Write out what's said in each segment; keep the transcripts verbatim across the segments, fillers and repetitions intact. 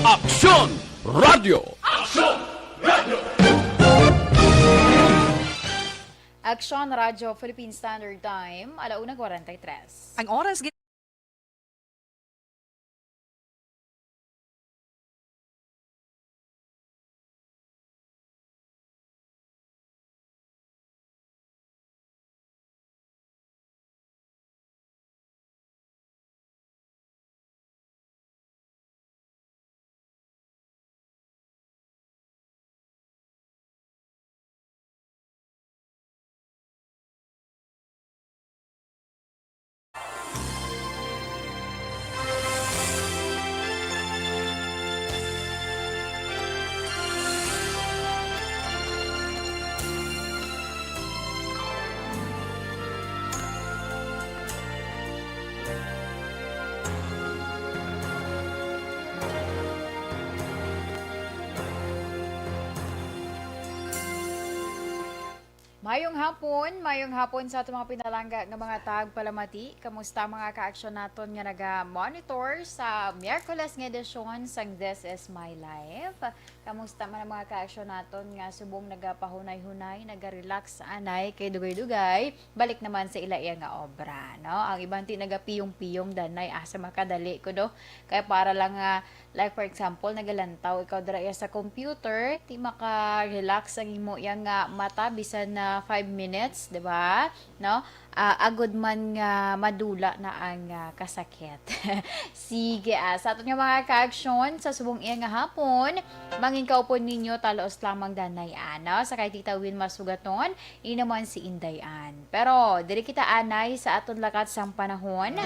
Aksyon Radio! Aksyon Radio! Aksyon Radyo Philippine Standard Time, alauna kwarenta y tres. Ang oras gin- Mayong hapon, mayong hapon sa ato mga pinalangga nga mga tagpalamati. Kamusta mga kaaksyon naton nga naga-monitor sa Miyerkules nga edisyon sang This Is My Life? Kamusta man ang mga kaaksyon naton nga subong nagapahunay-hunay, naga-relax anay kay dugay-dugay, balik naman sa ila iya nga obra, no? Ang iban ti nagapiyong-piyong danay asa makadali ko do. Kay para lang nga, like for example, nagalantaw ikaw dira iya sa computer, ti maka-relax ang imo iya nga mata bisan na five minutes, di ba? No? Ah, agod man nga madula na ang ah, kasakit. Sige, ah, sa aton nga mga kaaksyon sa subong iya nga hapon, mangin kaupon ninyo talos lamang danay ano sa kay Tita Win Masugaton, inaman si Inday Ann. Pero diri kita anay sa aton lakat sang panahon.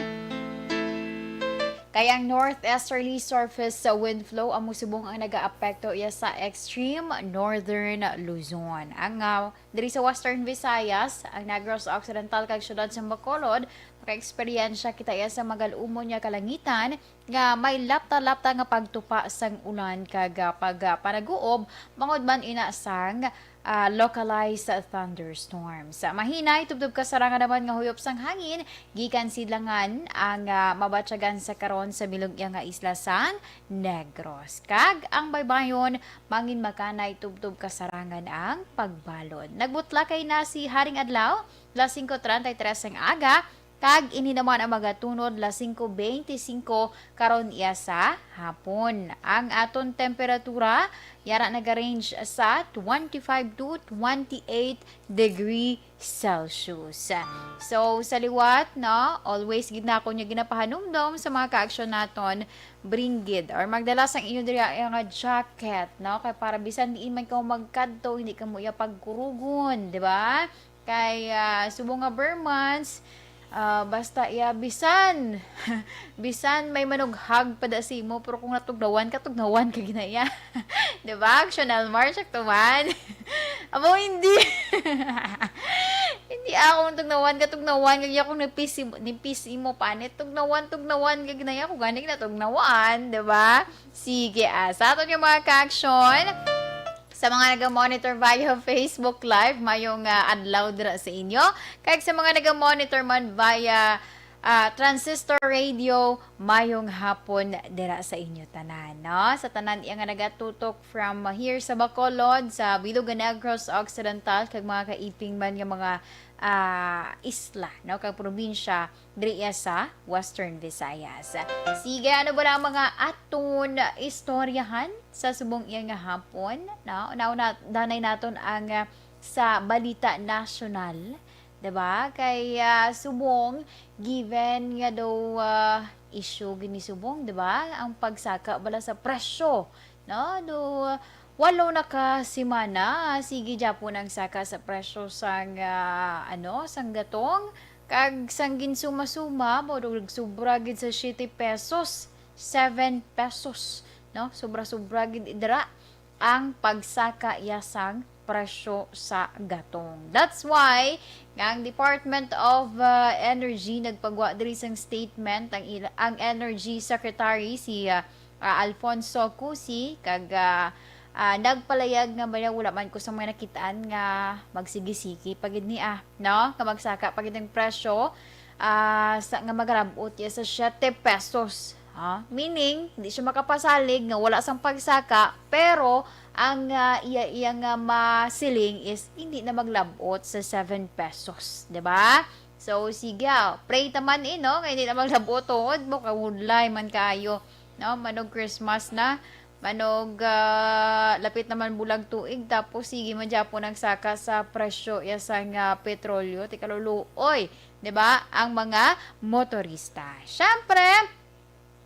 Kay ang northeasterly surface sa wind flow amo subong ang nagaapekto iya sa extreme northern Luzon. Ang ah, diri sa Western Visayas, ang Negros Occidental kag siyudad sa Bacolod makaeksperyensya kita iya sa magal-umon nga kalangitan nga may lapta-lapta nga pagtupa sang ulan kag ah, pag ah, panaguob bangod man ina sang ah, localized thunderstorms. Mahinay tubtob kasarangan naman nga huyop sang hangin gikan sidlangan ang ah, mabatyagan sa karon sa bilog iya nga isla sang Negros. Kag ang baybayon mangin makanay tubtob kasarangan ang pagbalod. Nagbutlakay na si Haring Adlaw, las singko treinta y tres sang aga, kag ini naman ang magatunod las singko beintisinko karon iya sa hapon. Ang aton temperatura yara nagarange sa twenty-five to twenty-eight degree Celsius. So, sa liwat, no, always gid nako niya ginapahanumdom sa mga kaaksyon naton, bring gid or magdala sang inyo diri nga jacket, no, kay para bisan diin man ka magkadto, hindi ka mo iya pagkurugon, di ba? Kay ah, subong nga ber months, ah, basta iya bisan bisan may manughag pa da sa imo, pero kung natugnawan ka, tugnawan ka ginaya. Di ba? Action Elmar, sakto man. Amo, hindi. Hindi ako tugnawan ka, tugnawan ka, kung nipis imo, nipis imo panit, tugnawan, tugnawan ka ginaya, kung gani na tugnawan, di ba? Sige, ah, sa aton nga mga ka-action, sa mga naga-monitor via Facebook Live, mayong ah, adlaw dira sa inyo. Kag sa mga naga-monitor man via ah, Transistor Radio, mayong hapon dira sa inyo tanan, no? Sa tanan iya nga nagatutok from here sa Bacolod, sa Bilog nga Negros Occidental, kag mga kaiping man nga mga ah, isla, no, kag probinsya diri iya sa Western Visayas. Sige, ano ba na ang mga aton istoryahan sa subong iya nga hapon, no? Una-una, danay naton ang ah, sa balita nasyonal, diba? Kay ah, subong, given nga daw ah, issue gini subong, diba? Ang pagsaka bala sa presyo, no? Do walo na ka semana, sige gyapon ang saka sa presyo sang ah, ano, sang gatong. Kag sang ginsuma-suma, mao daw nagsubra gid sa siete pesos, seven pesos, no? Sobra-sobra gid dira ang pagsaka iya sang presyo sa gatong. That's why nga ang Department of ah, Energy nagpagwa diri sang statement, ang ila, ang Energy Secretary si ah, ah, Alfonso Cusi, kag ah, ah, nagpalayag nga baya wala man ko sa mga nakitaan nga magsigi-sigi pa gid ni ah, no? Nga magsaka pa gid ang presyo ah, sa, nga magarab-ot iya sa siete pesos Ah, meaning, di siya makapasalig nga wala sang pagsaka, pero ang, ah, iya, iya nga masiling is hindi na maglabot sa seven pesos, di ba? So, sige, ah, pray ta man, eh, no? Nga hindi na maglabot tungod mo, kahudlay man kaayo, no? Manog Christmas na, manog, ah, lapit naman bulag tuig, tapos sige man gyapon ang saka sa presyo ya sang petrolyo, ti kaluluoy, di ba? Ang mga motorista. Syempre,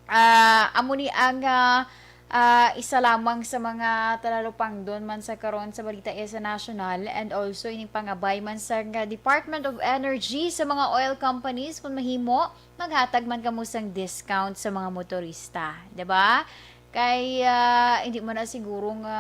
ah, amo ni ang, ah, ah, isa lamang sa mga talalupangdon man sa karon sa balita iya sa national and also ining pangabay man sa nga Department of Energy sa mga oil companies, kung mahimo, maghatag man kamo sang discount sa mga motorista, di ba? Kay, ah, hindi man na siguro nga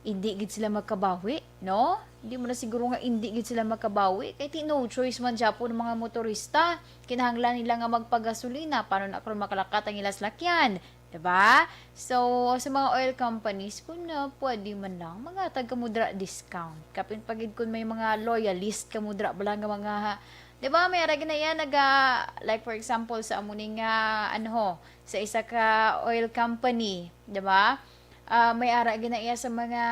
hindi gid sila makabawi, no? Hindi man na siguro nga hindi gid sila makabawi. Kay ti no choice man gyapon ang mga motorista. Kinahanglan nila nga magpagasolina. Paano na karon makalakat ang ila salakyan? Diba? So, sa mga oil companies, kung, ah, pwede man lang, maghatag kamo dira discount. Kapin pa gid kung may mga loyalist kamo dira bala nga mga, diba, may ara gid na iya naga, like, for example, sa amo ni nga, ano ho, sa isa ka oil company, diba? Ah, may ara gid na iya sa mga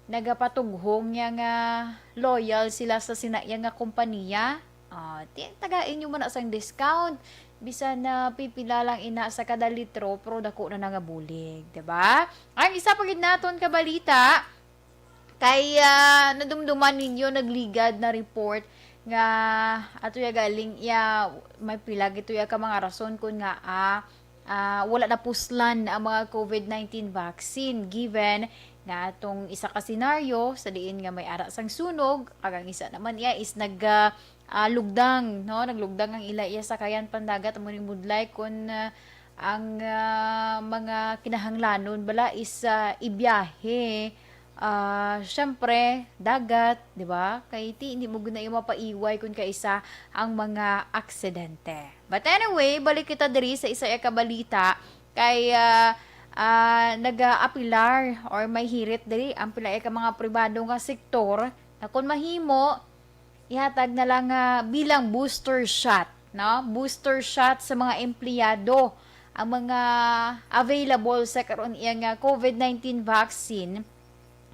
nagapatughong niya nga loyal sila sa sina iya nga kompanya. Ah, ti-, tagai nyo man na sang discount. Bisan na pipila lang ina sa kada litro, pero dako na na nga bulig, diba? Ang isa pa gid naton ka balita, kay, ah, nadumduman ninyo, nagligad na report nga ato ya galing ya, may pila gid to ya ka mga rason kun nga, ah, ah, wala napuslan ang mga covid nineteen vaccine, given nga atong isa ka senaryo sa diin nga may ara sang sunog, kag ang isa naman iya is nag, ah, ah, lugdang, no? Naglugdang ang ila iya sakayan pandagat, amo ning budlay kun, ah, ang, ah, mga kinahanglanon bala is, ah, ibiyahe, ah, syempre, dagat, di ba? Kay ti, hindi mo gid na iya mapaiway kun kaisa ang mga aksidente. But anyway, balik kita diri sa isa ka balita kay, ah, ah, nagaapilar or may hirit diri ang pila ka mga pribado nga sektor na kun mahimo, ihatag na lang, ah, bilang booster shot, no? Booster shot sa mga empleyado, ang mga available sa karon iya nga covid nineteen vaccine.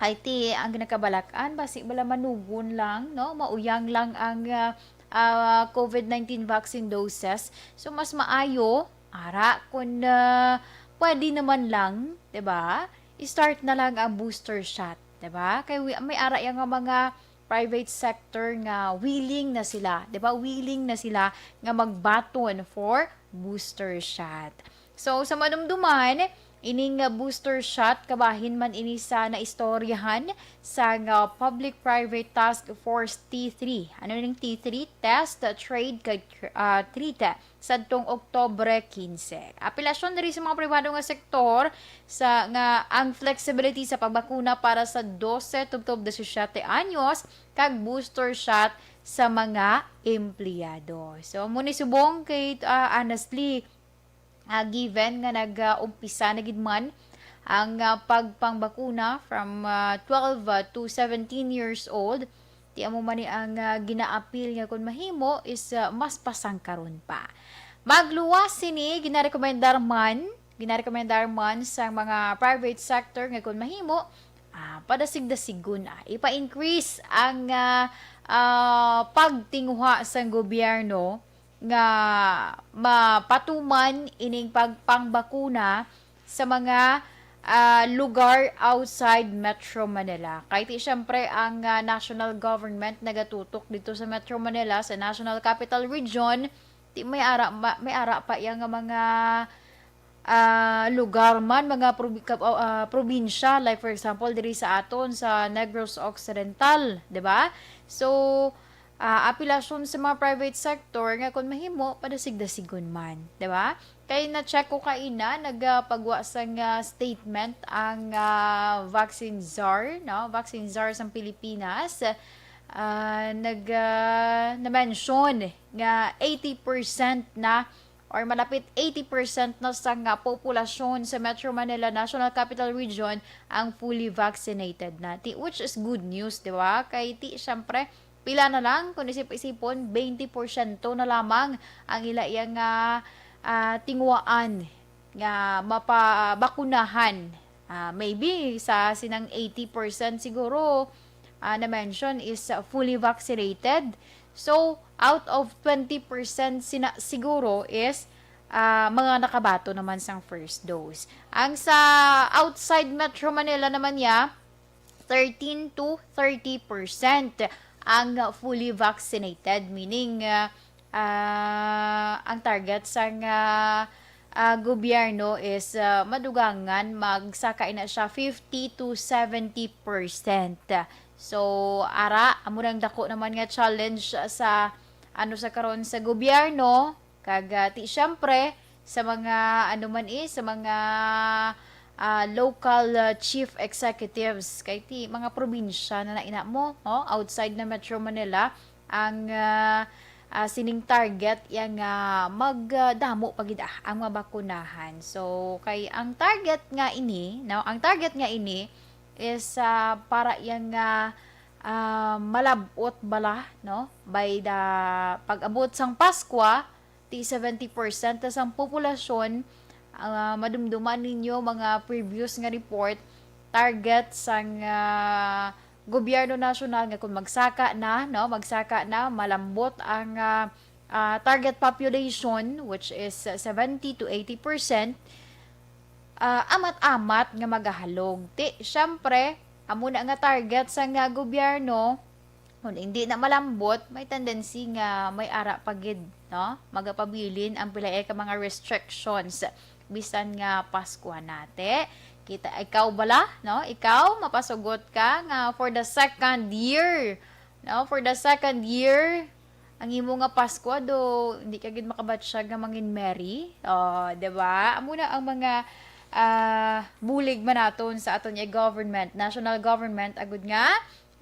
Kay ti, ang ginakabalak-an, basi bala manugon lang, no? Mauyang lang ang, ah, ah, covid nineteen vaccine doses. So, mas maayo, ara, kung, ah, pwede naman lang, di ba? I-start na lang ang booster shot, di ba? Kay wi-, may ara yang mga private sector nga willing na sila, di ba? Willing na sila nga magbaton for booster shot. So, sa madumduman, ining, uh, booster shot, kabahin man ini sa naistoryahan sa nga Public-Private Task Force T three. Ano ning T three? Test, trade, kag, uh, treat. Sadtong Oktubre quince. Apelasyon diri sa mga pribado nga sektor sa, nga ang flexibility sa pagbakuna para sa dose tubtob disisiete anyos kag booster shot sa mga empleyado. So, amo ni subong kay, ah, honestly, ah, given nga nag-umpisa na gid man ang, ah, pagpangbakuna from, ah, twelve, ah, to seventeen years old, ti amo man ni ang, ah, ginaapil nga kun mahimo is, ah, mas pasangkaron pa. Magluwas sini, ginarekomendar man, ginarekomendar man sa mga private sector nga kun mahimo, ah, padasig-dasigon, ah, ipa-increase ang, ah, ah, pagtinguha sang gobyerno nga mapatuman ining pagpangbakuna sa mga, ah, lugar outside Metro Manila. Kay ti, siyempre, ang, ah, national government nagatutok dito sa Metro Manila, sa National Capital Region. Ti, may ara, ma-, may ara pa iya nga mga, ah, lugar man, mga probi-, ka-, ah, probinsya, like, for example, diri sa aton, sa Negros Occidental, di ba? So, ah, apelasyon sa mga private sector nga kung mahimo, padasig-dasigon man, di ba? Kay na-check ko kaina, nagapagwa sang, ah, statement ang, ah, vaccine czar, no? Vaccine czar sang Pilipinas. Ah, nag, ah, na-mention nga eighty percent na or malapit eighty percent na sa nga populasyon sa Metro Manila National Capital Region ang fully vaccinated na. Ti, which is good news, di ba? Kay ti, syempre, pila na lang, kung isip-isipon, twenty porsyento na lamang ang ila iya nga, ah, tinguhaan nga mapabakunahan. Ah, maybe sa sinang eighty percent siguro, ah, na-mention is, ah, fully vaccinated. So, out of twenty percent sina-, siguro is, ah, mga nakabaton naman sang first dose. Ang sa outside Metro Manila naman niya, thirteen to thirty percent ang fully vaccinated, meaning, ah, ah, ang target sang, ah, ah, gobyerno is, ah, madugangan magsaka na siya fifty to seventy percent. So, ara, amo nang dako naman nga challenge sa, ano, sa karon sa gobyerno, kag, ah, ti, syempre, sa mga, ano man, eh, sa mga, ah, local, ah, chief executives, kay ti mga probinsya na naina mo, no? Outside na Metro Manila, ang, ah, ah, sining target yang, ah, magdamo pa gid, ah, ang mabakunahan. So, kay ang target nga ini, no? Ang target nga ini is, ah, para yang, ah, ah, malab-ot bala, no? By the pag-abot sang Paskwa, ti seventy percent na sang populasyon, ah, madumduman ninyo mga previous nga report, target sang, ah, gobyerno nasyonal nga kung magsaka na, no, magsaka na, malambot ang, ah, ah, target population, which is seventy to eighty percent, ah, amat-amat nga magahalog. Ti, syempre, amo na nga target sang, ah, gobyerno, kung hindi na malambot, may tendency nga may ara pa gid, no? Magapabilin ang pila ka mga restrictions bisan nga Paskwa na, ti. Kita, ikaw bala, no? Ikaw, mapasugot ka nga for the second year, no? For the second year, ang imo nga Paskwa, do, hindi ka gid makabatsyag nga mangin merry. Oh, di ba? Amo na ang mga, ah, bulig man naton sa aton nga government, national government, agud nga,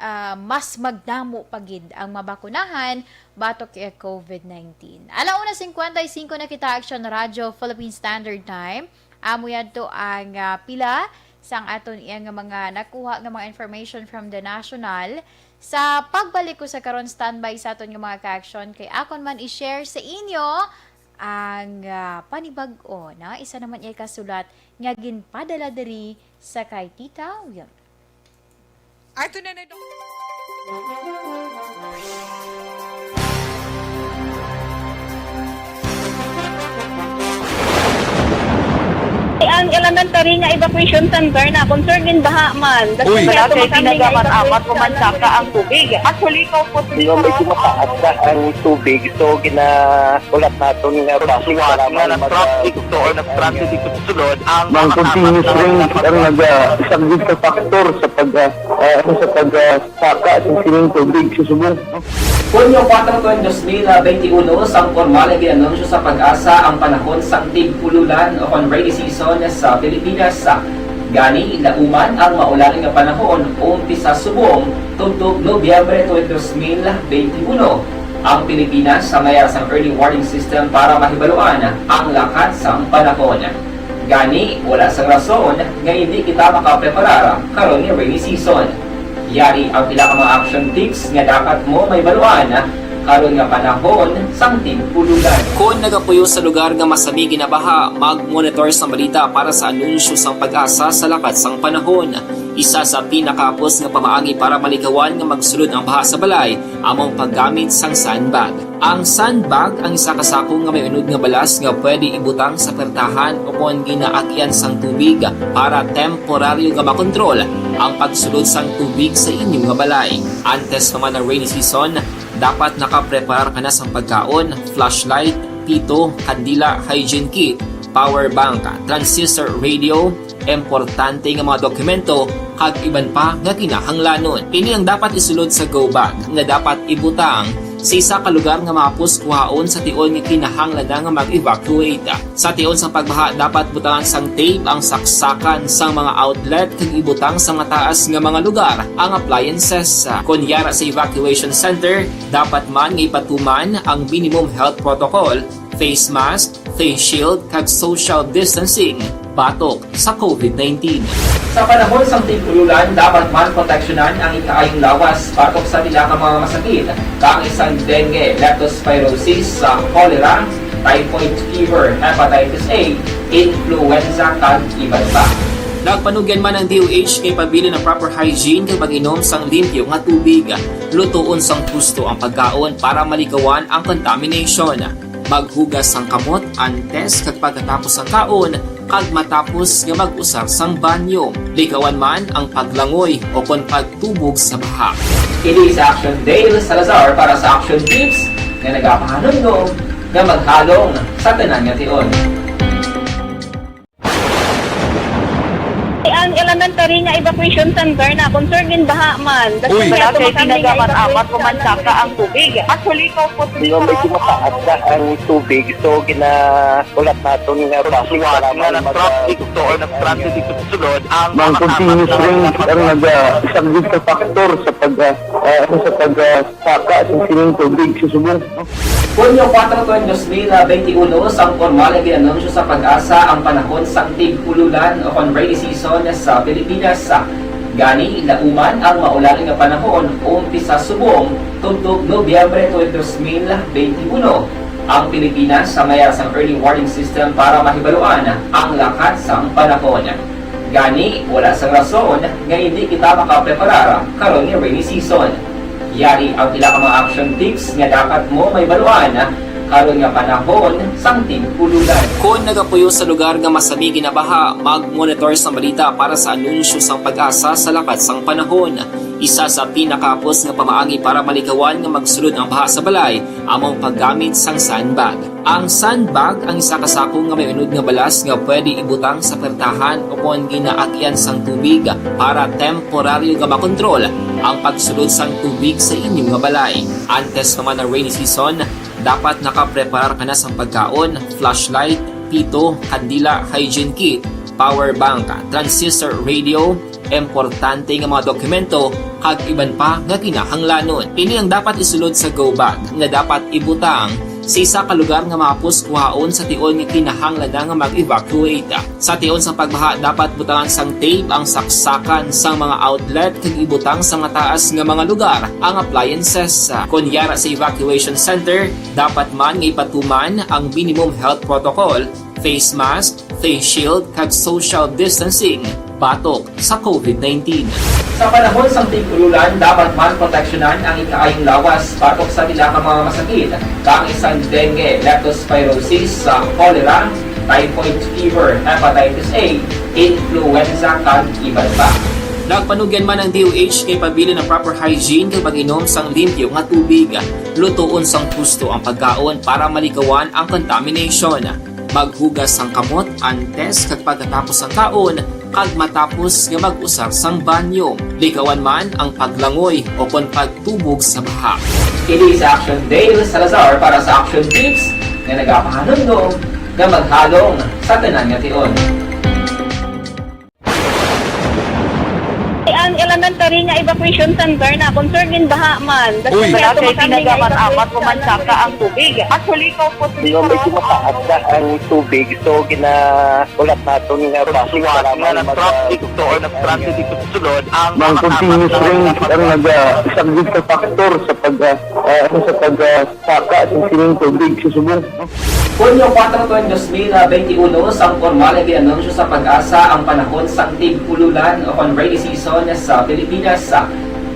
ah, mas magdamo pa gid ang mabakunahan batok kay covid nineteen. Ala una cincuenta y cinco na kita, Action Radio Philippine Standard Time. Amo yadto ang, ah, pila sang aton iya nga mga nakuha nga mga information from the national. Sa pagbalik ko sa karon, standby sa aton nga mga ka-action, kay akon man i-share sa inyo ang, ah, panibag-o, no? Isa naman iya kasulat nga ginpadala diri sa kay Tita Will. Ato na na, Doc. Ang elementary nga evacuation center na concern din baha man. Uy. Wala kay kinagamat-amat ko man saka ang tubig. Actually, ko po. Di ba, medyo mataas na ang tubig, so ginaulat naton nga base para nga mag-, nag-traffic to or nag-traffic dito sa sulod ang mga continuous rain ang naga-, isa gid ka factor sa pag, ah, ah, sa pag, ah, saka sa sining tubig sa subong. Hunyo kuwatro, dos mil benti uno, sang pormal nga gin-anunsyo sa PAGASA ang panahon sang tig-ululan o kon rainy season sa Pilipinas. Gani, nauman ang maulan nga panahon, umpisa subong tubtob Nobyembre twenty, dos mil benti uno. Ang Pilipinas may ara sang early warning system para mahibaluan ang lakat sang panahon. Gani, wala sang rason nga indi kita makapreparar karon nga rainy season. Yari ang pila ka mga action tips nga dapat mo mahibaluan karon nga panahon sang tig-ululan. Kon nagapuyo sa lugar nga masami ginabaha, mag-monitor sang balita para sa anunsyo sang PAGASA sa lakat sang panahon. Isa sa pinakahapos nga pamaagi para malikawan nga magsulod ang baha sa balay amo ang paggamit sang sandbag. Ang sandbag ang isa ka sako nga may unod nga balas nga pwede ibutang sa pertahan o kon ginaagian sang tubig para temporaryo nga makontrol ang pagsulod sang tubig sa inyo nga balay. Antes pa man ang rainy season, dapat nakapreparar ka na sang pagkaon, flashlight, pito, kandila, hygiene kit, power bank, transistor radio, importante nga mga dokumento, kag iban pa nga kinahanglanon. Ini ang dapat isulod sa go bag nga dapat ibutang sa isa ka lugar nga mahapos kuhaon sa tion nga kinahanglan na nga mag-evacuate. Sa tion sa pagbaha, dapat butangan sang tape ang saksakan sang mga outlet kag ibutang sa mataas nga mga lugar ang appliances. Kon yara sa evacuation center, dapat man nga ipatuman ang minimum health protocol, face mask, face shield, kag social distancing batok sa covid nineteen. Sa panahon sang tig-ululan, dapat man proteksyonan ang ikaayong lawas batok sa pila ka mga masakit, kaangay sang dengue, leptospirosis, sa cholera, typhoid fever, hepatitis A, influenza, kag iban pa. Nagpanugyan man ang D O H nga ipabilin ang proper hygiene kag pag-inom sang limpyo nga tubig. Lutoon sang husto ang pagkaon para malikawan ang contamination. Maghugas sang kamot antes kag pagkatapos sang kaon, kag matapos nga mag-usar sang banyo. Likawan man ang paglangoy o kon pagtubog sa baha. Ini si Action Dale Salazar para sa Action Tips nga nagapahanumdom nga maghalong sa tanan nga tion. Ang elementary nga evacuation center na concerned in baha man. Uy. Wala kay pinagamat-amat, pumansaka ang tubig. Actually, ikaw po, Di ba, medyo mataas na ang tubig, so gina- Ulat naton nga basic nga para nga mag- nag-traffic to or nag-transit dito sa sulod ang Ang mga continuous kasama rain ang naga-, isa gid sa factor sa pag, ah, ah, sa pag, ah, saka sa sining tubig sa subong. Hunyo kuwatro, tuig dos mil benti uno, sang pormal nga gin-anunsyo sa PAGASA ang panahon sang tig-ululan o kon rainy season sa Pilipinas. Gani, lauman ang maulan nga panahon, umpisa subong tubtob Nobyembre tuig dos mil benti uno. Ang Pilipinas sa mayara sang early warning system para mahibaluan ang lakat sang panahon. Gani, wala sang rason nga hindi kita makapreparar karon nga rainy season. Yari ang pila ka mga action tips nga dapat mo mahibaluan karon nga panahon sang tig-ululan. Kon nagapuyo sa lugar nga masami ginabaha, mag-monitor sa balita para sa anunsyo sang PAGASA sa lakat sang panahon. Isa sa pinakahapos nga pamaagi para malikawan nga magsulod ang baha sa balay amo ang paggamit sang sandbag. Ang sandbag ang isa ka sako nga may unod nga balas nga pwede ibutang sa pertahan o kon ginaagyan sang tubig para temporaryo nga makontrol ang pagsulod sang tubig sa inyo nga balay. Antes pa man ang rainy season, dapat nakapreparar ka na sang pagkaon, flashlight, pito, kandila, hygiene kit, power bank, transistor radio, importante nga mga dokumento, kag iban pa nga kinahanglanon. Ini ang dapat isulod sa go bag nga dapat ibutang sa isa ka lugar nga mahapos kuhaon sa tion nga kinahanglan na nga mag-evacuate. Sa tion sang pagbaha, dapat butangan sang tape ang saksakan sang mga outlet kag ibutang sa mataas nga mga lugar ang appliances. Kon yara sa evacuation center, dapat man nga ipatuman ang minimum health protocol, face mask, face shield, kag social distancing batok sa COVID nineteen. Sa panahon sang tig-ululan, dapat man proteksyonan ang ikaayong lawas batok sa pila ka mga masakit, kaangay sang dengue, leptospirosis, sa cholera, typhoid fever, hepatitis A, influenza, kag iban pa. Nagpanugyan man ang D O H nga ipabilin ang proper hygiene kag pag-inom sang limpyo nga tubig. Lutoon sang husto ang pagkaon para malikawan ang contamination. Maghugas sang kamot antes kag pagkatapos sang kaon, kag matapos nga mag-usar sang banyo. Likawan man ang paglangoy o kon pagtubog sa baha. Ini si Action Dale Salazar para sa Action Tips nga nagapahanumdom nga maghalong sa tanan nga tion. Ang elementary nga evacuation center na concerned in baha man. Uy. Wala kay pinagamat-amat, pumansaka ang tubig. Actually, ikaw po, Di ba, medyo mataas na ang tubig, so gina-, ulat naton nga basic para nga mag- nag-traffic to or nag-transit dito sa sulod ang mga continuous rain ang naga-, isa gid sa factor sa pag, ah, ah, sa pag, ah, saka sa sining tubig sa subong. Hunyo kuwatro, tuig dos mil benti uno, sang pormal nga gin-anunsyo sa PAGASA ang panahon sang tig-ululan o kon rainy season sa Pilipinas.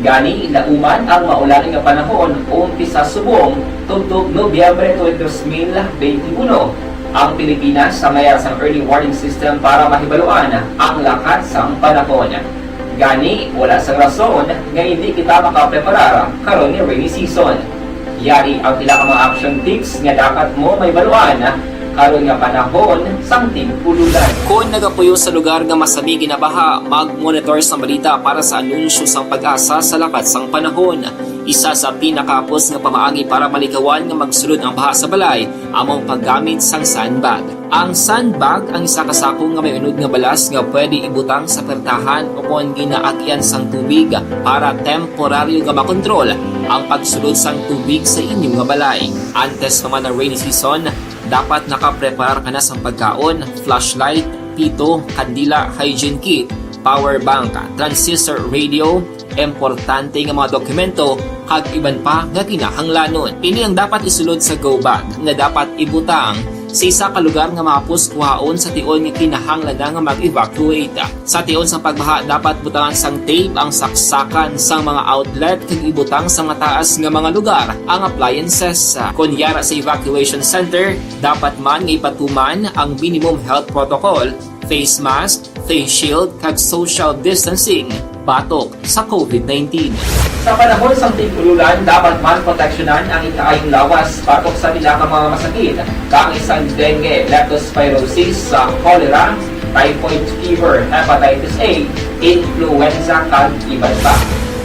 Gani, lauman ang maulan nga panahon, umpisa subong tubtob Nobyembre tuig dos mil benti uno. Ang Pilipinas sa mayara sang early warning system para mahibaluan ang lakat sang panahon. Gani, wala sang rason nga hindi kita makapreparar karon nga rainy season. Yari ang pila ka mga action tips nga dapat mo mahibaluan karon nga panahon sang tig-ululan. Kon nagapuyo sa lugar nga masami ginabaha, mag-monitor sa balita para sa anunsyo sang PAGASA sa lakat sang panahon. Isa sa pinakahapos nga pamaagi para malikawan nga magsulod ang baha sa balay amo ang paggamit sang sandbag. Ang sandbag ang isa ka sako nga may unod nga balas nga pwede ibutang sa pertahan o kon ginaagyan sang tubig para temporaryo nga makontrol ang pagsulod sang tubig sa inyo nga balay. Antes pa man ang rainy season, dapat nakapreparar ka na sang pagkaon, flashlight, pito, kandila, hygiene kit, power bank, transistor radio, importante nga mga dokumento, kag iban pa nga kinahanglanon. Ini ang dapat isulod sa go bag nga dapat ibutang sa isa ka lugar nga mahapos kuhaon sa tion nga kinahanglan na nga mag-evacuate. Sa tion sa pagbaha, dapat butangan sang tape ang saksakan sang mga outlet kag ibutang sa mataas nga mga lugar ang appliances. Kon yara sa evacuation center, dapat man nga ipatuman ang minimum health protocol, face mask, face shield, kag social distancing batok sa covid nineteen. Sa panahon sang tig-ululan, dapat man proteksyonan ang ikaayong lawas batok sa pila ka mga masakit, kaangay sang dengue, leptospirosis, sa cholera, typhoid fever, hepatitis A, influenza, kag iban pa.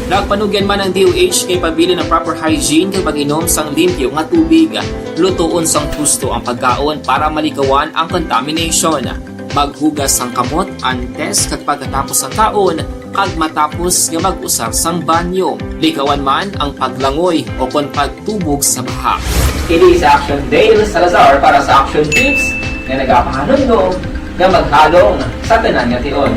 Nagpanugyan man ang D O H nga ipabilin ang proper hygiene kag pag-inom sang limpyo nga tubig. Lutoon sang husto ang pagkaon para maligawan ang contamination. Maghugas sang kamot antes kag pagkatapos sang kaon, kag matapos nga mag-usar sang banyo. Ligawan man ang paglangoy o kon pagtubog sa baha. Kini si Action Dale Salazar para sa Action Tips nga nagapahanumdom nga maghalong sa tanan nga tion.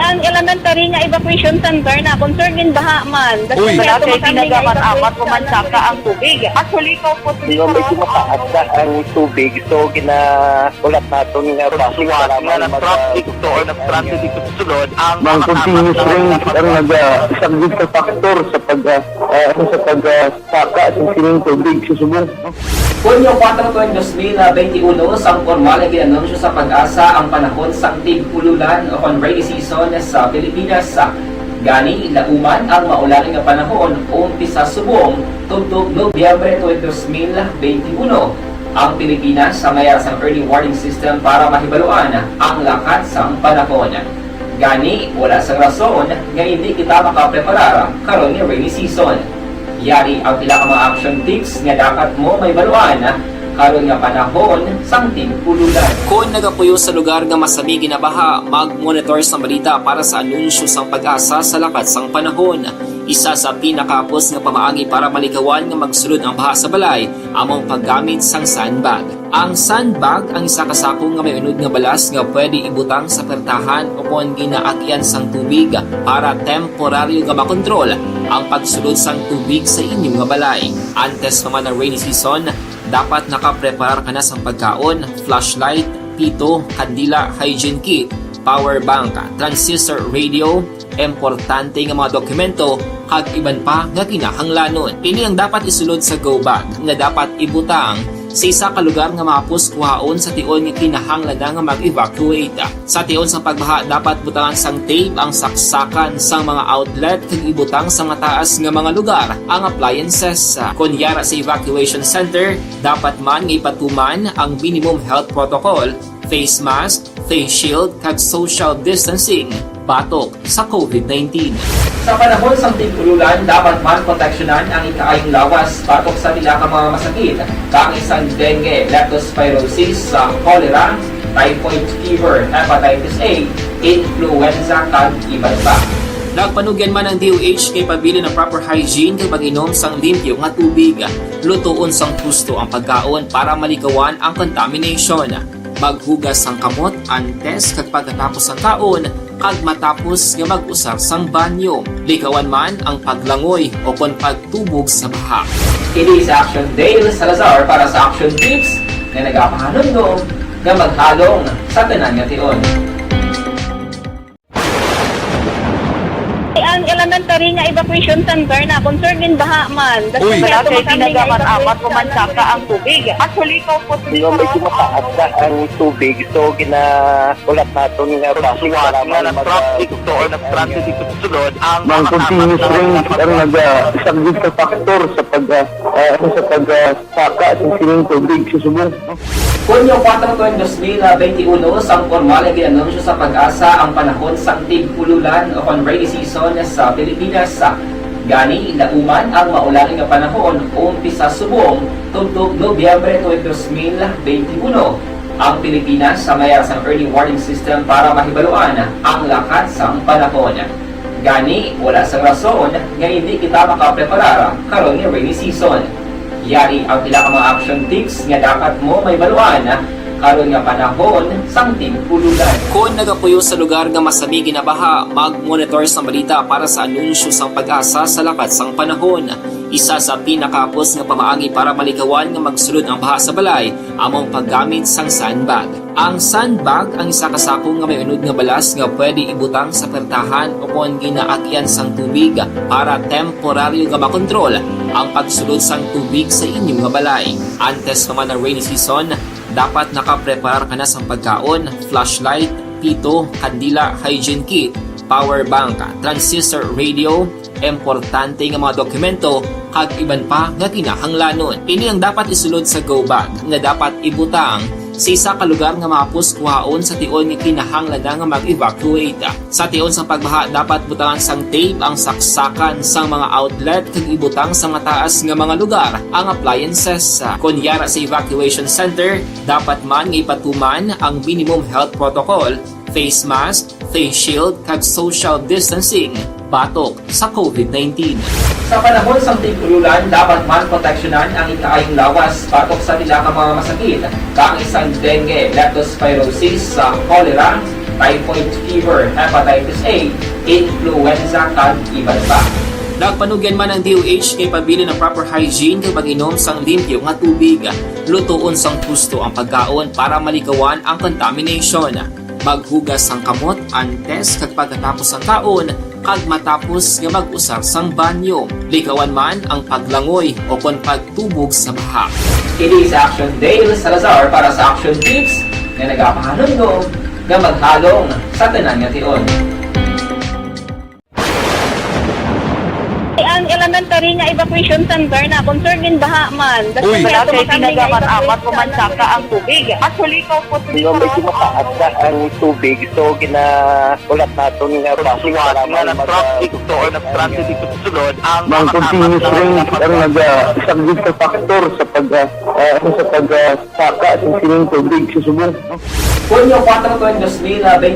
Ang elementary nga evacuation center na concerned in baha man. Uy. Wala kay kinagaman amat pumansaka ang tubig. Actually, ikaw po, di ba, medyo mataas na ang tubig, so ginahulat naton nga basi nga nag-traffic to or nag-transit dito sa sulod ang mga continuous rain ang naga-, isa gid ka factor sa pag, ah, ah, sa pag, ah, saka sa sining tubig sa subong. Hunyo kuwatro tuig dos mil benti uno, sang pormal nga gin-anunsyo sa PAGASA ang panahon sang tig-ululan o kon rainy season sa Pilipinas. Gani, lauman ang maulan nga panahon umpisa subong tubtob Nobyembre tuig dos mil benti uno. Ang Pilipinas may ara sang early warning system para mahibaluan ang lakat sang panahon. Gani, wala sang rason nga indi kita makapreparar karon nga rainy season. Yari ang pila ka mga action tips nga dapat mo mahibaluan karon nga panahon sang tig-ululan. Kon nagapuyo sa lugar nga masami ginabaha, mag-monitor sang balita para sa anunsyo sang PAGASA sa lakat sang panahon. Isa sa pinakahapos nga pamaagi para maligawan nga magsulod ang baha sa balay amo ang paggamit sang sandbag. Ang sandbag ang isa ka sako nga may unod nga balas nga pwede ibutang sa pertahan o kon ginaagian sang tubig para temporaryo nga makontrol ang pagsulod sang tubig sa inyo nga balay. Antes pa man ang rainy season, dapat nakapreparar ka na sang pagkaon, flashlight, pito, kandila, hygiene kit, power bank, transistor radio, importante nga mga dokumento, kag iban pa nga kinahanglanon. Ini ang dapat isulod sa go bag nga dapat ibutang sa isa ka lugar nga mahapos kuhaon sa tion nga kinahanglan na nga mag-evacuate. Sa tion sang pagbaha, dapat butangan sang tape ang saksakan sang mga outlet kag ibutang sa mataas nga mga lugar ang appliances. Kon yara sa evacuation center, dapat man nga ipatuman ang minimum health protocol, face mask, face shield, kag social distancing batok sa covid nineteen. Sa panahon sang tig-ululan, dapat man proteksyonan ang ikaayong lawas batok sa pila ka mga masakit, kaangay sang dengue, leptospirosis, sa cholera, typhoid fever, hepatitis A, influenza, kag iban pa. Nagpanugyan man ang D O H nga ipabilin ang proper hygiene kag pag-inom sang limpyo nga tubig. Lutoon sang husto ang pagkaon para maligawan ang contamination. Maghugas sang kamot antes kag pagkatapos sang kaon, kag matapos nga mag-usar sang banyo. Ligawan man ang paglangoy o kon pagtubog sa baha. Kini si Action Dale Salazar para sa Action Tips nga nagapahanumdom nga maghalong sa tanan nga tion. Ang elementary nga evacuation center na concerned in baha man. Uy. Wala kay kinagaman amat pumansaka ang tubig. Actually, ikaw po, di ba, medyo mataas na ang tubig, so ginahulat naton nga basi nga nag-traffic to or nag-transit dito sa sulod ang mga continuous rain ang naga-, isa gid ka factor sa pag, ah, ah, sa pag, ah, saka sa sining tubig sa subong. Hunyo kuwatro tuig dos mil benti uno, sang pormal nga gin-anunsyo sa PAGASA ang panahon sang tig-ululan o kon rainy season sa Pilipinas. Gani, lauman ang maulan nga panahon umpisa subong tubtob Nobyembre tuig dos mil benti uno. Ang Pilipinas may ara sang early warning system para mahibaluan ang lakat sang panahon. Gani, wala sang rason nga indi kita makapreparar karon nga rainy season. Yari ang pila ka mga action tips nga dapat mo mahibaluan Karon nga panahon sang tig-ululan. Kon nagapuyo sa lugar nga masami ginabaha, mag-monitor sang balita para sa anunsyo sang PAGASA sa lakat sang panahon. Isa sa pinakahapos nga pamaagi para malikawan nga magsulod ang baha sa balay amo ang paggamit sang sandbag. Ang sandbag ang isa ka sako nga may unod nga balas nga pwede ibutang sa pertahan o kon ginaagyan sang tubig para temporaryo nga makontrol ang pagsulod sang tubig sa inyo nga balay. Antes pa man ang rainy season, dapat nakapreparar ka na sang pagkaon, flashlight, pito, kandila, hygiene kit, power bank, transistor radio, importante nga mga dokumento, kag iban pa nga kinahanglanon. Ini ang dapat isulod sa go bag nga dapat ibutang sa isa ka lugar nga mahapos kuhaon sa tion nga kinahanglan na nga mag-evacuate. Sa tion sang pagbaha, dapat butangan sang tape ang saksakan sang mga outlet kag ibutang sa mataas nga mga lugar ang appliances. Kon yara sa evacuation center, dapat man nga ipatuman ang minimum health protocol, face mask, face shield, kag social distancing batok sa covid nineteen. Sa panahon sang tig-ululan, dapat man proteksyonan ang ikaayong lawas batok sa pila ka mga masakit, kaangay sang dengue, leptospirosis, sa cholera, typhoid fever, hepatitis A, influenza, kag iban pa. Nagpanugyan man ang D O H nga ipabilin ang proper hygiene kag pag-inom sang limpyo nga tubig. Lutoon sang husto ang pagkaon para malikawan ang contamination. Maghugas sang kamot antes kag pagkatapos sang kaon, kag matapos nga mag-usar sang banyo. Likawan man ang paglangoy o kon pagtubog sa baha. Kini si Action Dale Salazar para sa Action Tips nga nagapahanumdom nga maghalong sa tanan nga tion. Ang elementary nga evacuation center na concerned in baha man. Uy! Wala kay ginagamat-amat ko man saka ang tubig. Actually, ko po. Medyo mataas na ang tubig, so gina- Ulat naton nga traffic, nga nag-traffic to or nag-transit dito sa sulod, ang mga continuous rain ang nag-, ah, isang big factor sa pag, ah, ah, sa pag, ah, saka sa sining tubig sa subong. Hunyo kuwatro, twenty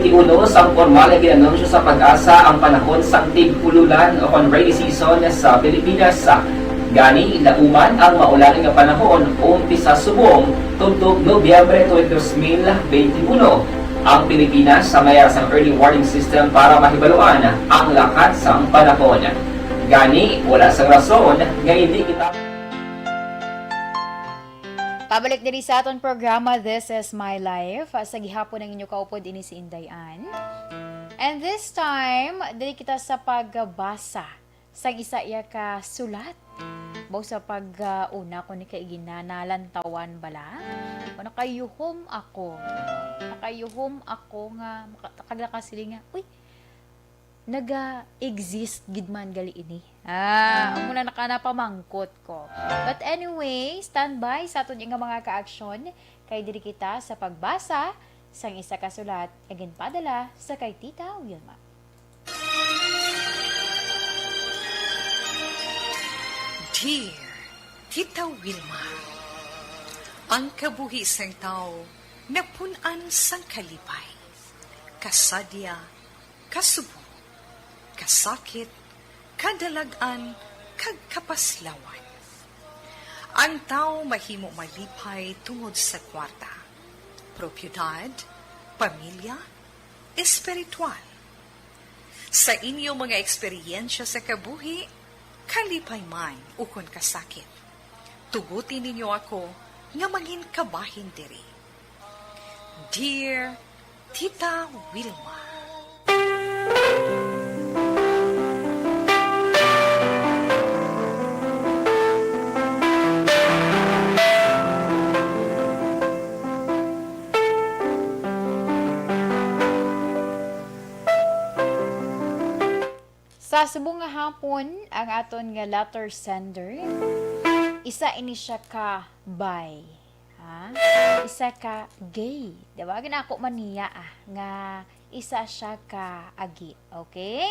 twenty-one, sang pormal nga ginanunsyo sa PAGASA ang panahon sang tig-ululan o kon rainy season sa Pilipinas. Gani, lauman ang maulan nga panahon umpisa subong tubtob Nobyembre twenty twenty-one. Ang Pilipinas sa mayar sang early warning system para mahibaluan ang lakat sang panahon. Gani, wala sang rason nga hindi kita. Pabalik diri sa aton programa, This Is My Life. Sa gihapon ang inyo kaupod, ini si Inday Ann. And this time, diri kita sa pagbasa sang isa iya ka sulat. Mao sa pag, ah, una ko ni kay ginanalantawan bala. O nakayuhom ako. Nakayuhom ako nga maka-, kag nakasiling nga, "Uy, naga-exist gid man gali ini." Ah, amo na naka-, napamangkot ko. But anyway, stand by sa aton nga mga ka-aksyon kay diri kita sa pagbasa sang isa ka sulat nga ginpadala sa kay Tita Wilma. Dear Tita Wilma, ang kabuhi sang tawo napun-an sang kalipay, kasadya, kasubo, kasakit, kadalag-an, kag kapaslawan. Ang tawo mahimo malipay tungod sa kwarta, propiedad, pamilya, espiritual. Sa inyo mga eksperyensya sa kabuhi, kalipay man ukon kasakit, tuguti ninyo ako nga mangin kabahin diri. Dear Tita Wilma. Sa subong nga hapon, ang aton nga letter sender, isa ini siya ka bi. Ha? Isa ka gay. Dawagan ako man niya, ah, nga isa siya ka agi. Okay?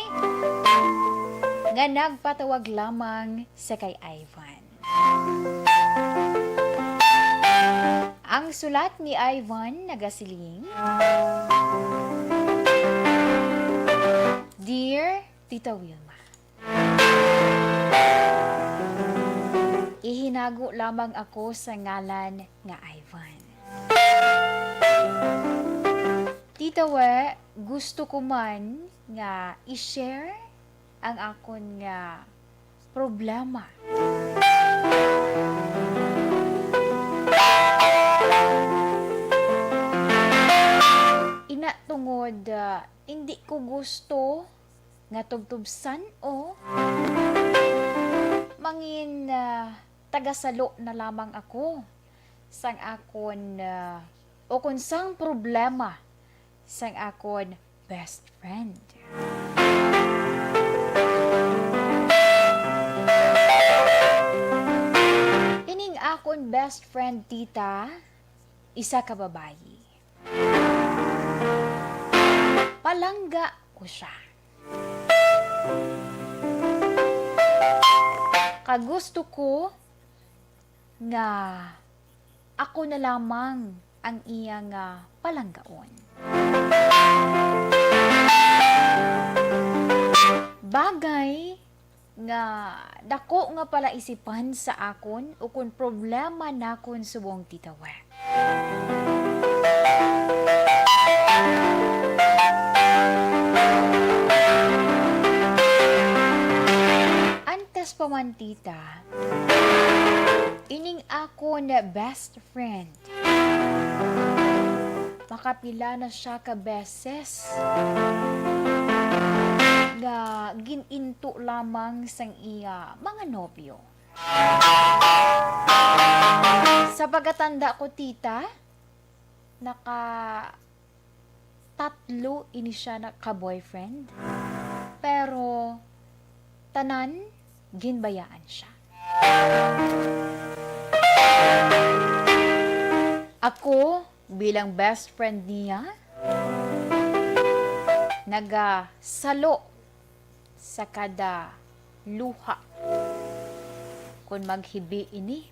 Nga nagpatawag lamang sa kay Ivan. Ang sulat ni Ivan nagasiling, Dear Tita Wilma, ihinago lamang ako sa ngalan nga Ivan. Tawe, gusto ko man nga i-share ang akon nga problema. Ina tungod, ah, indi ko gusto nga tubtubsan o mangin, ah, tagasalo na lamang ako sang akon, ah, o kon sang problema sang akon best friend. Ining akon best friend, tita, isa ka babayi. Palangga ko siya. Kagusto ko nga ako na lamang ang iya nga palanggaon. Bagay nga dako nga palaisipan sa akon ukon problema nakon subong, tita Wet. Antes pa man, tita, ining akon best friend, makapila na siya ka beses nga gin-into lamang sang iya mga nobyo. Sa pagkatanda ko, tita, naka tatlo ini siya na ka-boyfriend, pero tanan ginbayaan siya. Ako, bilang best friend niya, nagasalo sa kada luha kon maghibi ini.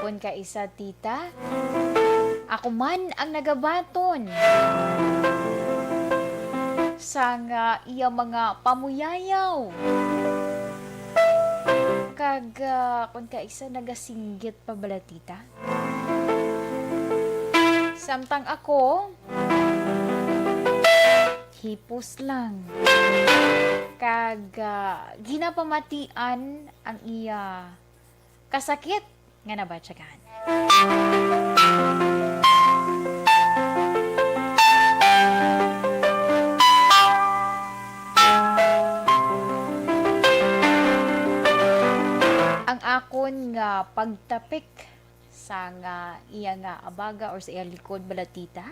Kon kaisa, tita, ako man ang nagabaton sang, ah, iya mga pamuyayaw. Kag, ah, kon kaisa, nagasinggit pa bala, tita. Samtang ako, hipos lang. Kag, ah, ginapamatian ang iya kasakit nga nabatyagan. Ang akon nga pagtapik sang iya nga abaga or sa iya likod bala, tita.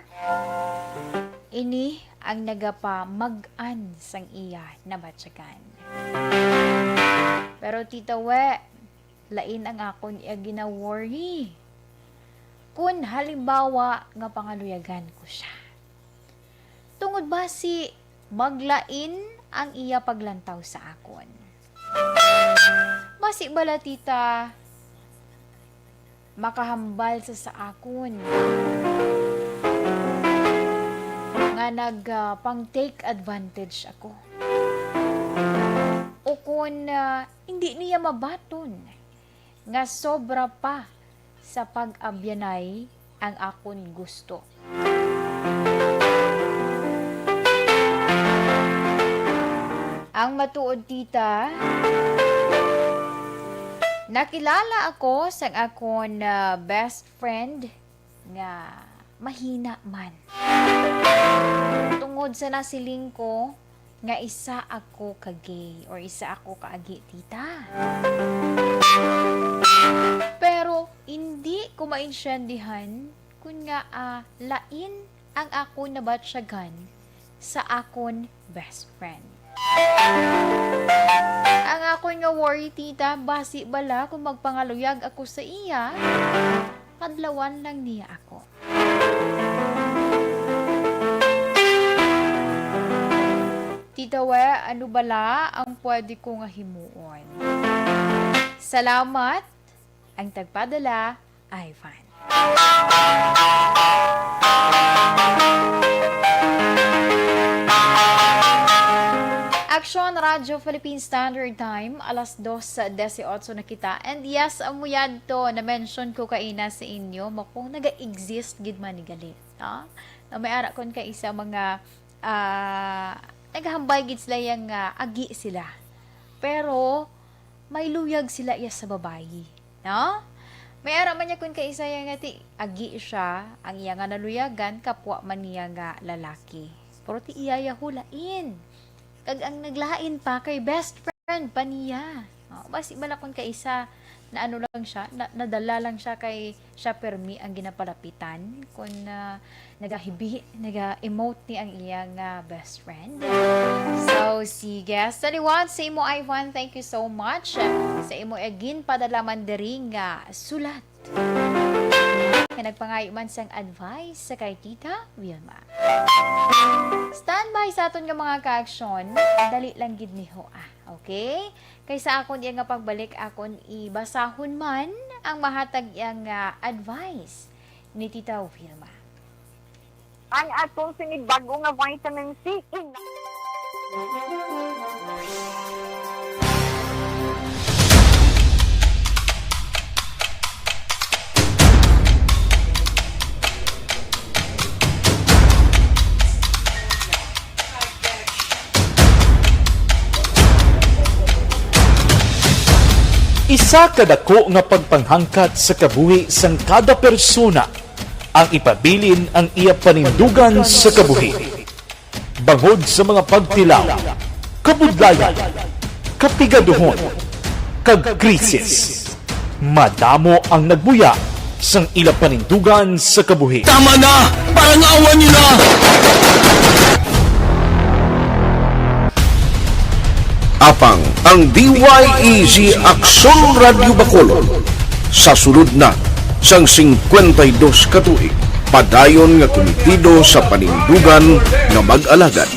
Ini ang nagapamag-an sang iya nabatyagan. Pero, tita We, lain ang akon iya gina-worry. Kun halimbawa nga pangaluyagan ko siya. Tungod basi maglain ang iya paglantaw sa akon. Basi bala, tita, makahambal sa, sa akon nga nag, ah, pang take advantage ako. O kun, ah, hindi niya mabaton nga sobra pa sa pag-abyanay ang akon gusto. Ang matuod, tita, nakilala ako sang akon, ah, best friend nga mahina man. Tungod sa nasiling ko nga isa ako ka gay or isa ako ka agi, tita. Pero hindi ko maintindihan kun nga, ah, lain ang akon nabatyagan sa akon best friend. Ang akon nga worry, tita, basi bala kung magpangaluyag ako sa iya, kadlawan lang niya ako. Tita We, ano bala ang pwede ko nga himuon? Salamat. Ang tagpadala, Ivan. Aksyon Radyo Philippine Standard Time, alas dos dieciocho na kita. And yes, amo yadto, na-mention ko kaina sa inyo, mo kung naga-exist gid man ni gali, no? Na may ara kon kaisa mga, ah, nagahambal gid sila yang, ah, agi sila. Pero may luyag sila iya sa babayi, no? May ara man niya kun kaisa iya nga ti agi siya, ang iya nga naluyagan, kapwa man niya nga lalaki. Pero ti iya ya hulain. Kag ang naglain pa kay best friend pa niya. Oh, basi bala kun kaisa na ano lang siya, na, nadala lang siya kay siya permi ang ginapalapitan. Kun, ah, nagahibi, naga-emote ni ang iya nga best friend. So, sige. Sa liwat sa imo, Ivan, thank you so much sa imo agin padalaman diri nga sulat. Nga nagpangayo man sang advice sa kay Tita Wilma. Standby sa aton nga mga kaaksyon, dali lang gid ni ho, ah. Okay? Kay sa akon iya nga pagbalik, akon ibasahon man ang mahatag iya nga advice ni Tita Wilma. Ang atong sini bag-o nga vitamin C, in- Isa ka dako nga pagpanghangkat sa kabuhi sang kada persona ang ipabilin ang iya panindugan sa kabuhi. Bangod sa mga pagtilaw, kabudlayan, kapigaduhon, kag krisis, madamo ang nagbuya sang ila panindugan sa kabuhi. Tama na! Parang awan niyo na! Apang ang D Y E G Aksyon Radyo Bacolod sa sulod na sang singkwenta y dos ka tuig, padayon nga kumitido sa panindugan nga mag-alagad.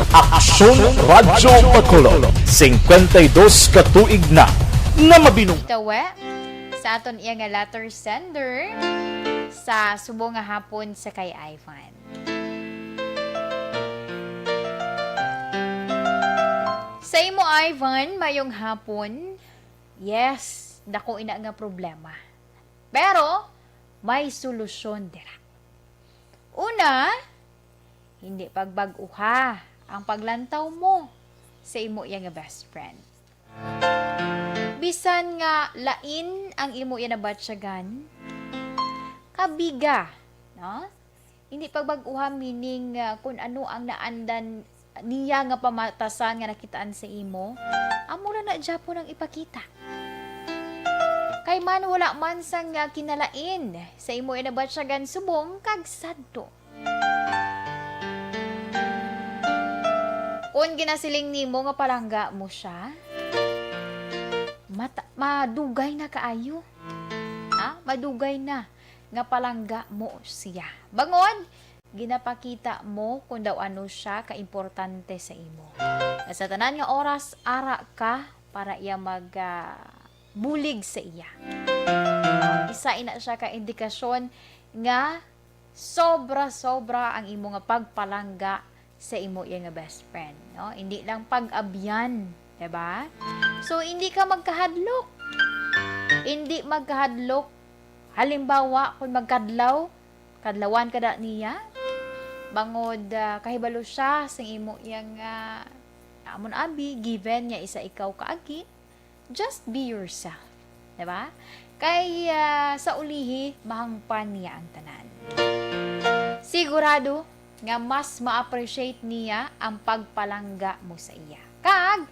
Aksyon Radyo Bacolod, singkwenta y dos ka tuig na nga mabinung- Tawe, sa aton iya nga letter sender, sa subong nga hapon sa kay Ivan. Sa imo, Ivan, mayong hapon. Yes, dako ina nga problema. Pero may solusyon dira. Una, hindi pagbag-uha ang paglantaw mo sa imo iya nga best friend. Bisan nga lain ang imo iya nabatyagan, kabiga, no? Hindi pagbag-uha, meaning, ah, kun ano ang naandan niya nga pamatasan nga nakitaan sa imo, amo ra na gyapon ang ipakita. Kay man wala man sang, ah, kinalain sa imo iya nabatyagan subong kag sadto. Kun ginasiling nimo nga palangga mo siya, mata-, madugay na kaayo. Ha? Madugay na nga palangga mo siya. Bangod, ginapakita mo kung daw ano siya kaimportante sa imo. Nga sa tanan nga oras, ara ka para iya mag, ah, bulig sa iya. Isa ina siya ka indikasyon nga sobra-sobra ang imo nga pagpalangga sa imo iya nga best friend, no? Hindi lang pag-abyan, di ba? So, hindi ka magkahadlok. Hindi magkahadlok. Halimbawa, kung magkadlaw, kadlawan ka da niya, bangod, ah, kahibalo siya sa imo iya nga, ah, amon abi, given niya isa ikaw kaagi, just be yourself. Di ba? Kay, ah, sa ulihi, mahangpan niya ang tanan. Sigurado nga mas ma-appreciate niya ang pagpalangga mo sa iya. Kag,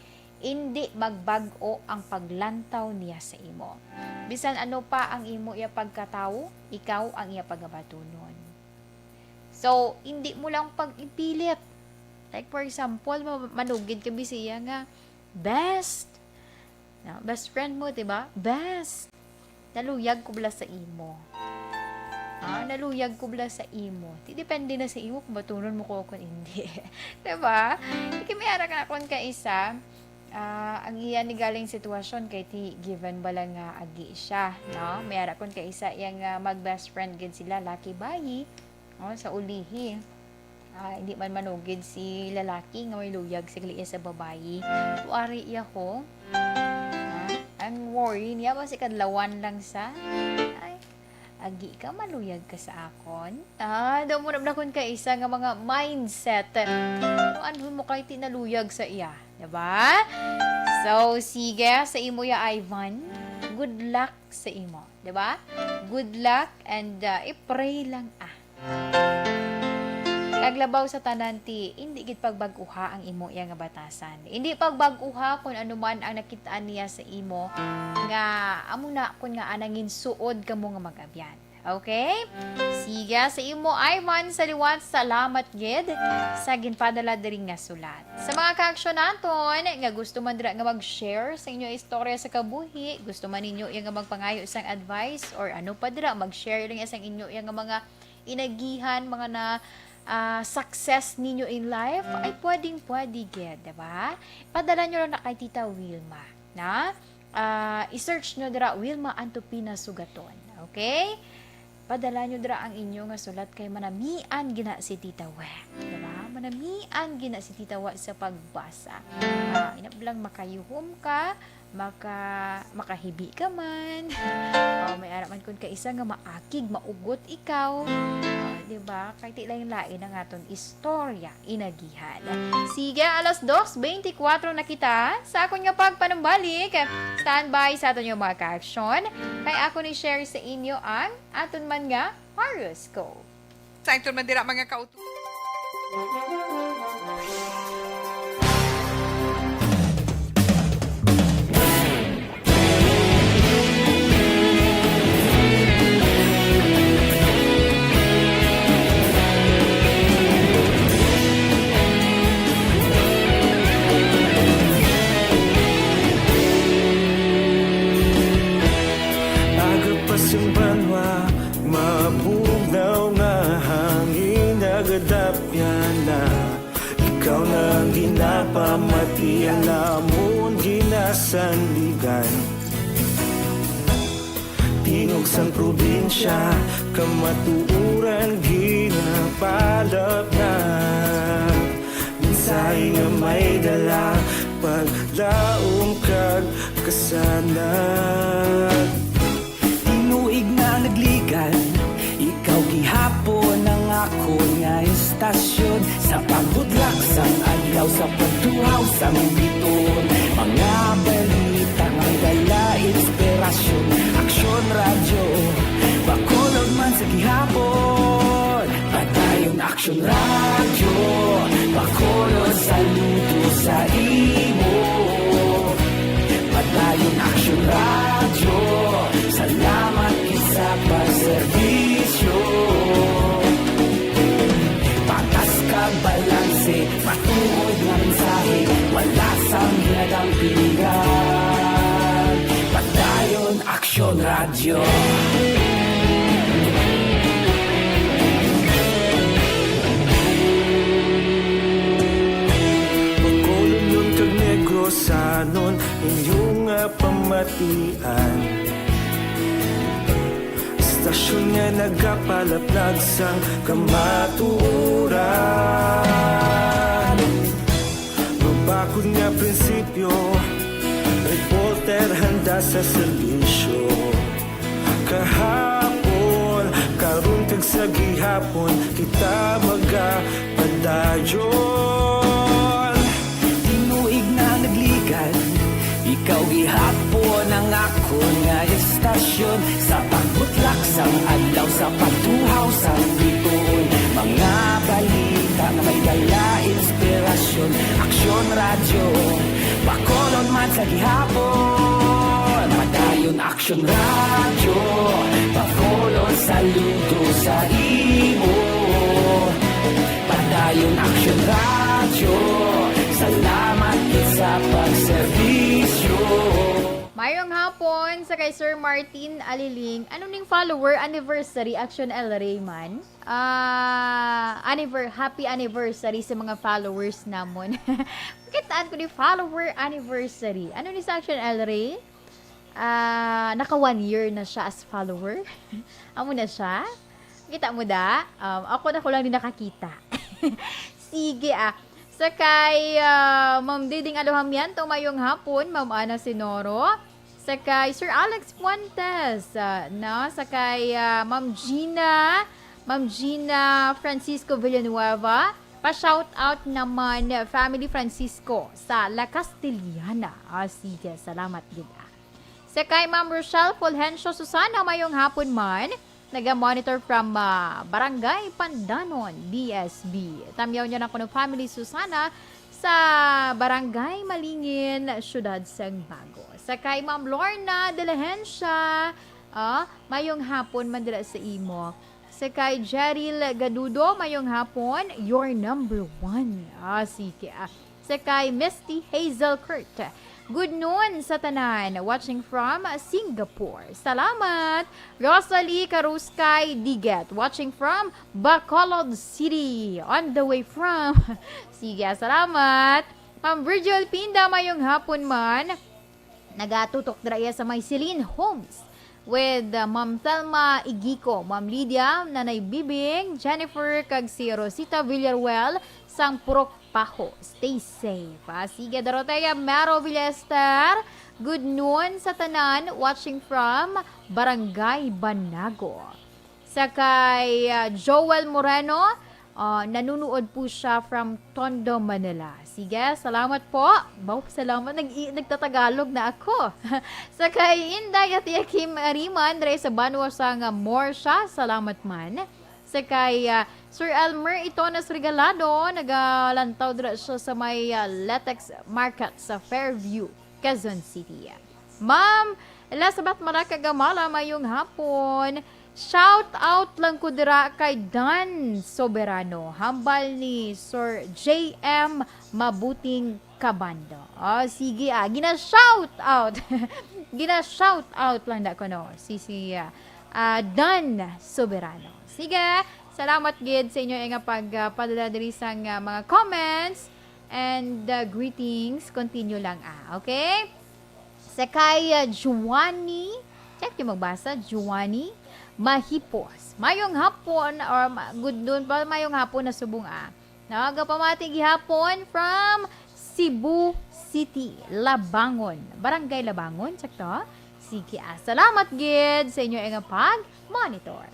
indi magbag-o ang paglantaw niya sa imo. Bisan ano pa ang imo iya pagkatawo, ikaw ang iya pagabatunon. So, indi mo lang pag-ipilit. Like, for example, ma-, manugid ka bisiya nga, "Best, no, best friend mo, di ba? Best, naluyag ko bala sa imo. Ah, naluyag ko bala sa imo." Di, depende na sa imo kung batunon mo ko o kung hindi. Di ba? Di, may ara ka na kung kaisa, ah, ang iya ni galing sitwasyon kay ti given bala nga agi siya, no? May ara kung kaisa iya nga mag-best friend gid sila, lucky bayi. Oh, sa ulihi. Ah, hindi man manugid si lalaki nga may luyag sa gliya sa babayi. Tuari iya ho. Ah, ang worry niya, basi kadlawan lang sa, "Ay, agi ka, maluyag ka sa akon." Ah, daw mo naman akon ka isa nga mga mindset. Ano mo kay tinaluyag sa iya, diba? So, sige, sa imo ya, Ivan. Good luck sa imo, diba? Good luck and, ah, i-pray lang, ah. Kag labaw sa tanan ti, indi gid pagbag-uha ang imo iya nga batasan. Indi pagbag-uha kung ano man ang nakitaan niya sa imo nga amo na kun nga anang ginsuod kamo nga mag-abyan. Okay? Siga sa imo, Ivan, sa liwat, salamat gid sa ginpadala diri nga sulat. Sa mga kaaksyon naton nga gusto man dira nga mag-share sa inyo istorya sa kabuhi, gusto man ninyo iya nga magpangayo sang advice or ano pa dira, mag-share lang iya sang inyo iya nga mga inagihan, mga na, ah, success ninyo in life, ay pwedeng-pwede gid, di ba? Padala nyo lang na kay Tita Wilma, na? Ah, i-search nyo dira, Wilma Antupina Sugaton. Okay? Padala nyo dira ang inyo nga sulat kay manamian gina si Tita Wa. Di ba? Manamian gina si Tita Wa sa pagbasa. Ah, inablang makayuhom ka, maka-, makahibi ka man. Oh, may ara man kun kaisa nga maakig, maugot ikaw. Ah, di ba? Kay ti lain-lain ang aton istorya, inagihan. Sige, alas dos beintikwatro na kita. Sa akon nga pagpanumbalik, standby sa aton nga mga kaaksyon. Kay ako ni share sa inyo ang aton man nga horoscope. Sa aton man dira, mga kauturan. Aga pa sing banwa, mabugnaw nga hangin, nagadapyan na. Ikaw na ang ginapamati, ang amon ginasandigan. Tingog sang probinsya, kamatuoran ginapalapnag. Mensahe nga may dala, paglaom kag kasanag. Tinuig na nagligad, ikaw gihapon ang akon nga istasyon. Sa pagbudlak sang adlaw, sa pagtuhaw sang bituon, mga balita nga may dala inspirasyon. Aksyon Radyo, Bacolod man sa gihapon. Padayon Aksyon Radyo, Bacolod, saludo sa imo. Padayon Aksyon Radyo, salamat gid sa pagserbisyo. Patas kag balanse, matuod nga mensahe, wala sang ginadampingan. Padayon Aksyon Radyo. Bacolod kag Negrosanon, inyo nga pamatian. Istasyon nga nagapalaplag sang kamatuoran. Mabakod nga prinsipyo, reporter handa sa serbisyo. Kahapon, karon kag sa gihapon, kita magapadayon. Tinuig na nagligad, ikaw gihapon ang akon nga istasyon. Sa pagbutlak sang adlaw, sa pagtuhaw sang bituon, mga balita nga may dala inspirasyon. Aksyon Radyo, Bacolod man sa gihapon. Padayon Aksyon Radyo, Bacolod, saludo sa imo. Padayon Aksyon Radyo, salamat gid sa pagserbisyo. Mayong hapon sa kay Sir Martin Aliling. Ano ning follower anniversary, Aksyon El Rey man? Ah, anniver-, happy anniversary sa mga followers namon. Kitaan ko ni follower anniversary. Ano ni sa Aksyon El Rey? Ah, naka one year na siya as follower. Amo na siya. Kita mo da? Um, ako na ko lang din nakakita. Sige, ah. Sa kay, ah, Ma'am Diding Aluhamiento, mayong hapon, Ma'am Ana Sinoro. Sa kay Sir Alex Fuentes, ah, no? Sa kay, ah, Ma'am Gina, Ma'am Gina Francisco Villanueva. Pa-shout out naman, Family Francisco sa La Castellana. Ah, sige, salamat gid, ah. Sa kay Ma'am Rochelle Fulgencio Susana, mayong hapon man. Naga-monitor from, ah, Barangay Pandanon, B S B. Tamyaw niya na kuno family Susana sa Barangay Malingin, Siyudad sang Bago. Sa kay Ma'am Lorna Delehencia, ah, mayong hapon man dira sa imo. Sa kay Jeril Gadudo, mayong hapon, your number one. Ah, sige, ah. Sa kay Misty Hazel Kurt, good noon sa tanan, watching from Singapore. Salamat. Rosalie Karuskay Diget, watching from Bacolod City. On the way from. Sige, ah, salamat. Ma'am Virgil Pinda, mayong hapon man. Nagatutok dira iya sa may Celine Homes with, uh, Ma'am Thelma Igico, Ma'am Lydia, Nanay Bibing, Jennifer, kag si Rosita Villaruel sang Purok Paho. Stay safe, ah. Sige, Dorotea Mero Villester, good noon sa tanan, watching from Barangay Banago. Sa kay, ah, Joel Moreno, ah, nanunood po siya from Tondo, Manila. Sige, salamat po. Baw, salamat. Nag-, nagtatagalog na ako. Sa kay Inday at Kim Ariman, dre sa banwa sang Morsha, salamat man. Sa kay, ah, Sir Elmer Itonas Regalado, nagalantaw dira siya sa may, ah, Letex Market sa Fairview, Quezon City. Ma'am Elizabeth Maraca Gamala, mayong hapon. Shout out lang ko dira kay Dan Soberano, hambal ni Sir J M Mabuting Kabando. Oh, sige, ah, gina-shout out. Gina-shout out lang na ko, no? Si, si, ah, ah, Dan Soberano. Sige, salamat gid sa inyo nga pag, ah, padala diri sang, ah, mga comments and, ah, greetings. Continue lang, ah. Okay? Sa kay, ah, Juani, check yung magbasa, Juani Mahipos. Mayong hapon, or ma-, good noon pa, mayong hapon na subong, ah. Nagapamati gihapon from Cebu City, Labangon. Barangay Labangon, sakto? Sige, ah. Salamat gid sa inyo nga pag-monitor.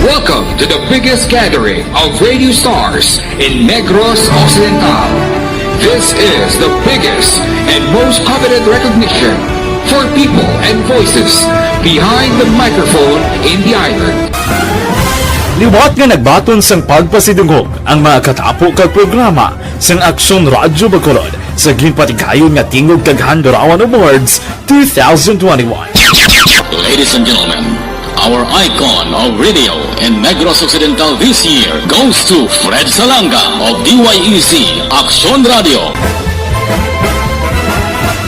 Welcome to the biggest gathering of radio stars in Negros Occidental. This is the biggest and most coveted recognition for people and voices behind the microphone in the island. Liwat nga nagbaton sang pagpasidungog ang mga katapo kag programa sang Aksyon Radyo Bacolod sa ginpatigayon nga Tingog kag Handurawan Awards two thousand twenty-one. Ladies and gentlemen, our icon of radio in Negros Occidental this year goes to Fred Salanga of D Y E Z Aksyon Radio.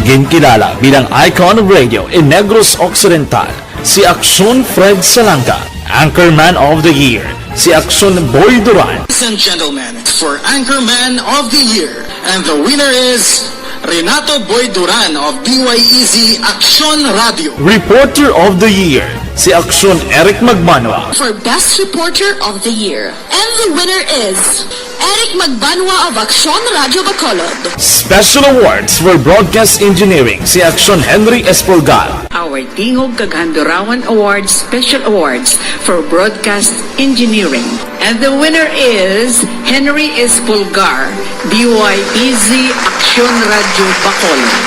Ginkilala bilang icon of radio in Negros Occidental si Aksyon Fred Salanga, Anchorman of the Year si Aksyon Boy Duran. Ladies and gentlemen, for Anchorman of the Year, and the winner is Renato Boy Duran of D Y E Z Aksyon Radio. Reporter of the Year si Aksyon Eric Magbanwa. For Best Reporter of the Year, and the winner is Eric Magbanwa of Aksyon Radio Bacolod. Special Awards for Broadcast Engineering si Aksyon Henry Espolgar. Our Tingog kag Handurawan Awards Special Awards for Broadcast Engineering. And the winner is Henry Espolgar, D Y E Z Aksyon Radio Bacolod.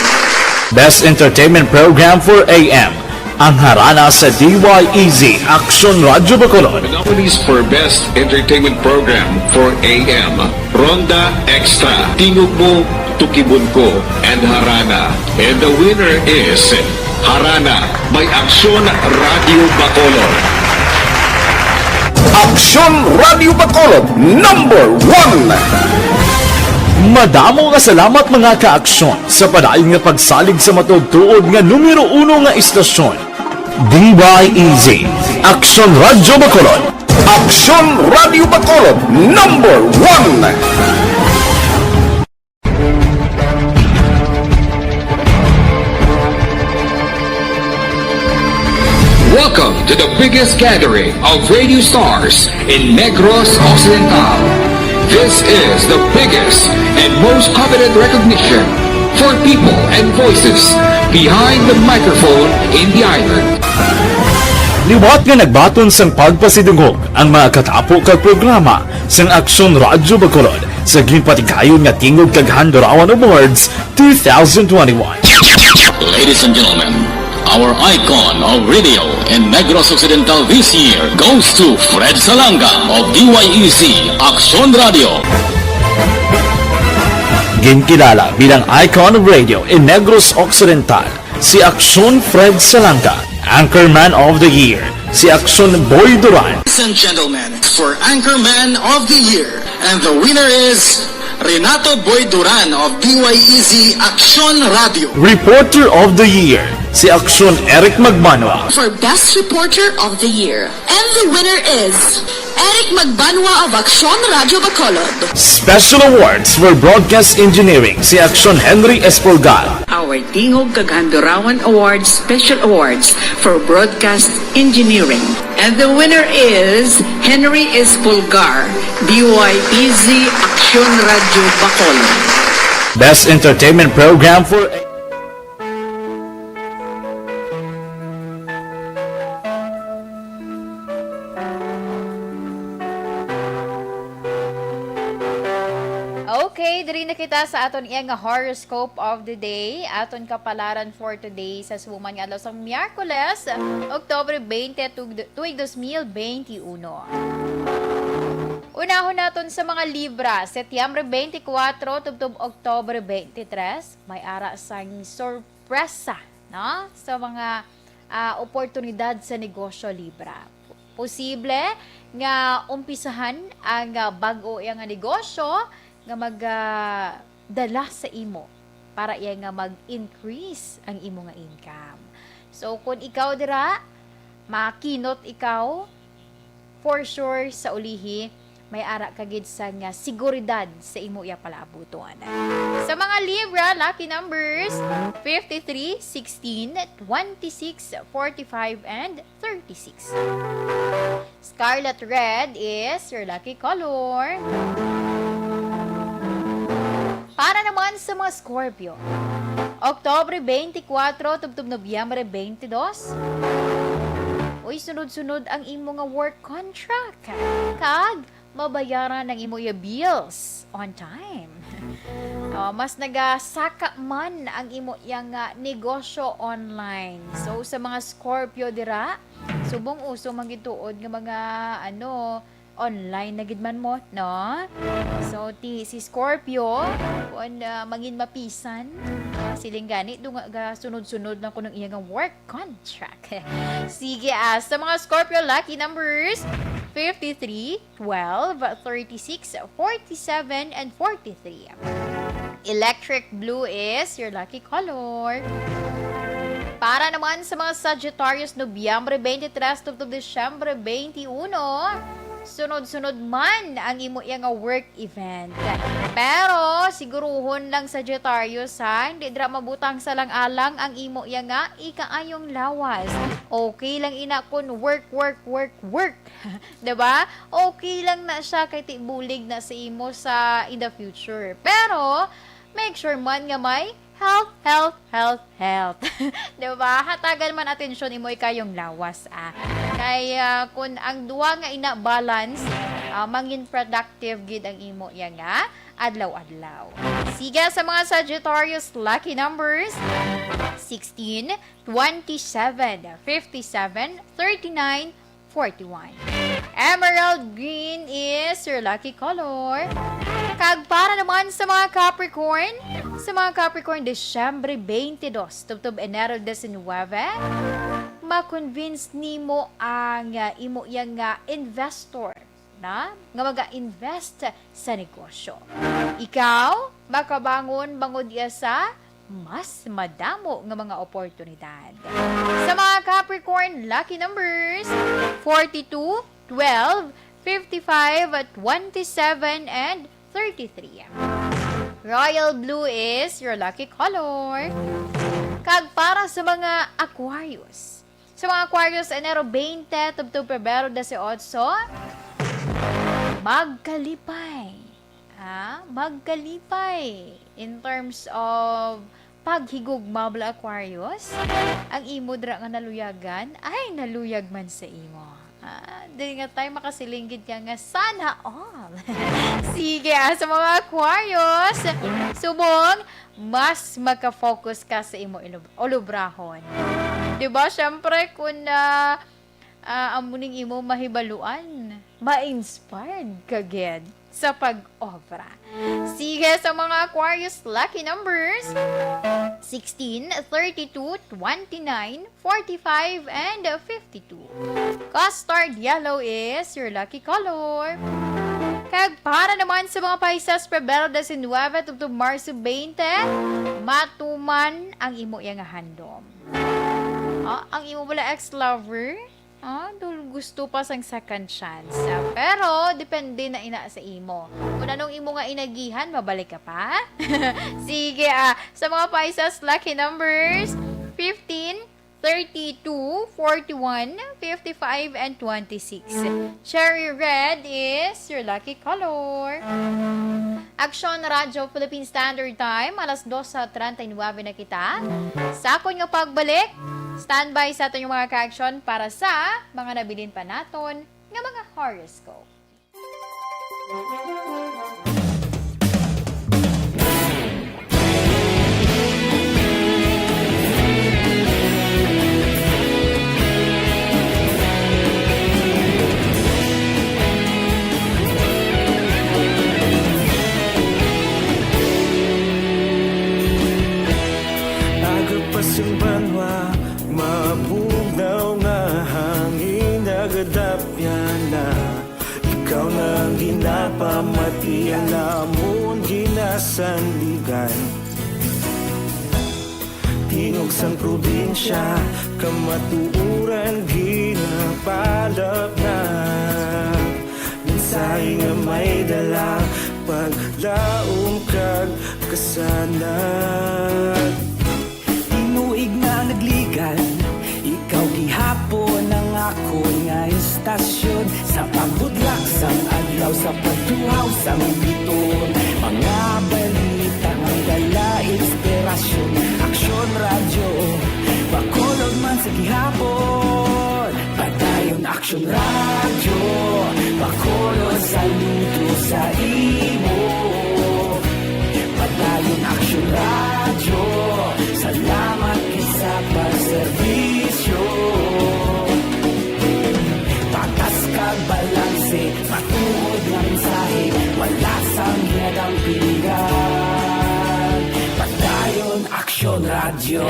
Best Entertainment Program for A M, ang Harana sa D Y E Z Aksyon Radio Bacolod. The nominees for Best Entertainment Program for A M, Ronda Extra, Tingog Mo, Tukibon Ko, and Harana. And the winner is Harana by Aksyon Radio Bacolod. Aksyon Radio Bacolod, number one. Madamo nga salamat, mga ka-aksyon, sa padayon nga pagsalig sa matuod-tuod nga numero uno nga istasyon, D Y E Z, Aksyon Radyo Bacolod. Aksyon Radyo Bacolod, number one. Welcome to the biggest gathering of radio stars in Negros Occidental. This is the biggest and most coveted recognition for people and voices behind the microphone in the island. Liwat nga nagbaton sang pagpasidungog ang mga katapo kag programa sang Aksyon Radyo Bacolod sa ginpatigayon nga Tingog kag Handurawan Awards two thousand twenty-one. Ladies and gentlemen, our icon of radio in Negros Occidental this year goes to Fred Salanga of D Y E C Aksyon Radio. Ginkilala bilang icon of radio in Negros Occidental si Aksyon Fred Salanga, Anchorman of the Year si Aksyon Boy Duran. Ladies and gentlemen, for Anchorman of the Year, and the winner is Renato Boy Duran of D Y E Z Aksyon Radio. Reporter of the Year si Aksyon Eric Magbanwa. For Best Reporter of the Year, and the winner is Eric Magbanwa of Aksyon Radio Bacolod. Special Awards for Broadcast Engineering si Aksyon Henry Espolgar. Our Tingog kag Handurawan Awards Special Awards for Broadcast Engineering. And the winner is Henry Espolgar, D Y E Z Aksyon Radio Bacolod. Best Entertainment Program for Okay, diri na kita sa aton iya nga horoscope of the day, aton kapalaran for today sa suman nga adlaw sang Miyerkules, Oktubre twenty, tug-, tuig dos mil twenty-one. Unahon naton sa mga Libra, Setyembre twenty-four tubtob Oktubre twenty-three, may ara sang sorpresa, no? Sa mga, ah, oportunidad sa negosyo, Libra. Posible nga umpisahan ang, ah, bag-o iya nga negosyo nga mag, ah, dala sa imo para iya nga mag-increase ang imo nga income. So, kung ikaw dira, makinot ikaw, for sure, sa ulihi, may ara ka gid sang, ah, seguridad sa imo iya palaabuton. Sa mga Libra, lucky numbers, fifty-three, sixteen, twenty-six, forty-five, and thirty-six. Scarlet red is your lucky color. Para naman sa mga Scorpio, Oktubre twenty-four tubtob Nobyembre twenty-two. Uy, sunod-sunod ang imo nga work contract. Kag mabayaran ang imo iya bills on time. Ah, mas nagasaka man ang imo iya nga negosyo online. So, sa mga Scorpio dira, subong uso man gid tuod nga mga, ano, online na gid man mo, no? So, ti, si Scorpio, kung, ah, mangin mapisan, ah, siling gani, dunga ga sunod-sunod lang kuno ang iya nga work contract. Sige, ah, sa mga Scorpio lucky numbers, fifty-three, twelve, thirty-six, forty-seven, and forty-three. Electric blue is your lucky color. Para naman sa mga Sagittarius, Nobyembre twenty-three tubtob Disyembre twenty-one, sunod-sunod man ang imo iya nga work event. Pero siguruhon lang, Sagittarius, ha, hindi dira mabutang sa lang-alang ang imo iya nga ikaayong lawas. Okay lang ina kun work, work, work, work. 'Di ba? Okay lang na siya kay ti bulig na sa imo sa in the future. Pero make sure man nga may health, health, health, health. 'Di ba? Hatagan man atensyon imo ikayong lawas, ah. Kay, ah, kun ang duha nga ina balance, ah, mangin productive gid ang imo iya nga adlaw-adlaw. Sige, sa mga Sagittarius lucky numbers, sixteen, twenty-seven, fifty-seven, thirty-nine, forty-one. Emerald green is your lucky color. Kag para naman sa mga Capricorn, sa mga Capricorn, Disyembre twenty-two tubtob Enero diecinuebe, ma-convince nimo ang, ah, imo iya nga investor na nga maga-invest sa negosyo. Ikaw, makabangon bangod iya sa mas madamo nga mga oportunidad. Sa mga Capricorn, lucky numbers, forty-two, twelve, fifty-five, twenty-seven, and thirty-three. Royal blue is your lucky color. Kag para sa mga Aquarius, sa mga Aquarius, Enero twenty tubtob Pebrero eighteen, magkalipay. Ha? Magkalipay in terms of paghigugma, bala, Aquarius. Ang imo dira nga naluyagan, ay, naluyag man sa imo. Ah, dili nga tayo makasiling gid ka nga, "Sana all." Sige, ah, sa mga Aquarius, subong, mas magka-focus ka sa imo ilub-, ulubrahon. Di ba? Siyempre, kung, ah, ah, amo ning imo mahibaluan, ma-inspired ka gid sa pag-obra. Sige, sa mga Aquarius, lucky numbers, sixteen, thirty-two, twenty-nine, forty-five, and fifty-two. Custard yellow is your lucky color. Kag para naman sa mga Pisces, Pebrero diecinuebe tubtob Marso twenty, matuman ang imo iya nga handom. Ah, ang imo bala ex-lover? Ah, dul-, gusto pa sang second chance. Ah, pero depende na ina sa imo. Kung anong imo nga inagihan, mabalik ka pa? Sige, ah, sa mga Pisces, lucky numbers, fifteen, thirty-two, forty-one, fifty-five, and twenty-six. Cherry red is your lucky color. Aksyon Radyo Philippine Standard Time, alas dos sa treinta y nueve na kita. Sa akon nga pagbalik, standby sa aton yung mga ka-aksyon para sa mga nabilin pa naton nga mga horoscope. Aga pa sing banwa, mabugnaw nga hangin, nagadapyan na. Ikaw na ang ginapamati, ang amon ginasandigan. Tingog sang probinsya, kamatuoran ginapalapnag. Mensahe nga may dala, paglaom kag kasanag. Tinuig na nagligan, ikaw gihapon ang akon nga istasyon. Sa pagbudlak sang adlaw, sa pagtuhaw sang bituon, mga balita may dala inspirasyon. Aksyon Radyo, Bacolod man sa gihapon. Padayon Aksyon Radyo, Bacolod, saludo sa imo. Padayon Aksyon Radyo, salamat gid sa pagserbisyo. Patas kag balanse, matuod nga mensahe, wala sang ginadampigan. Padayon Aksyon Radyo.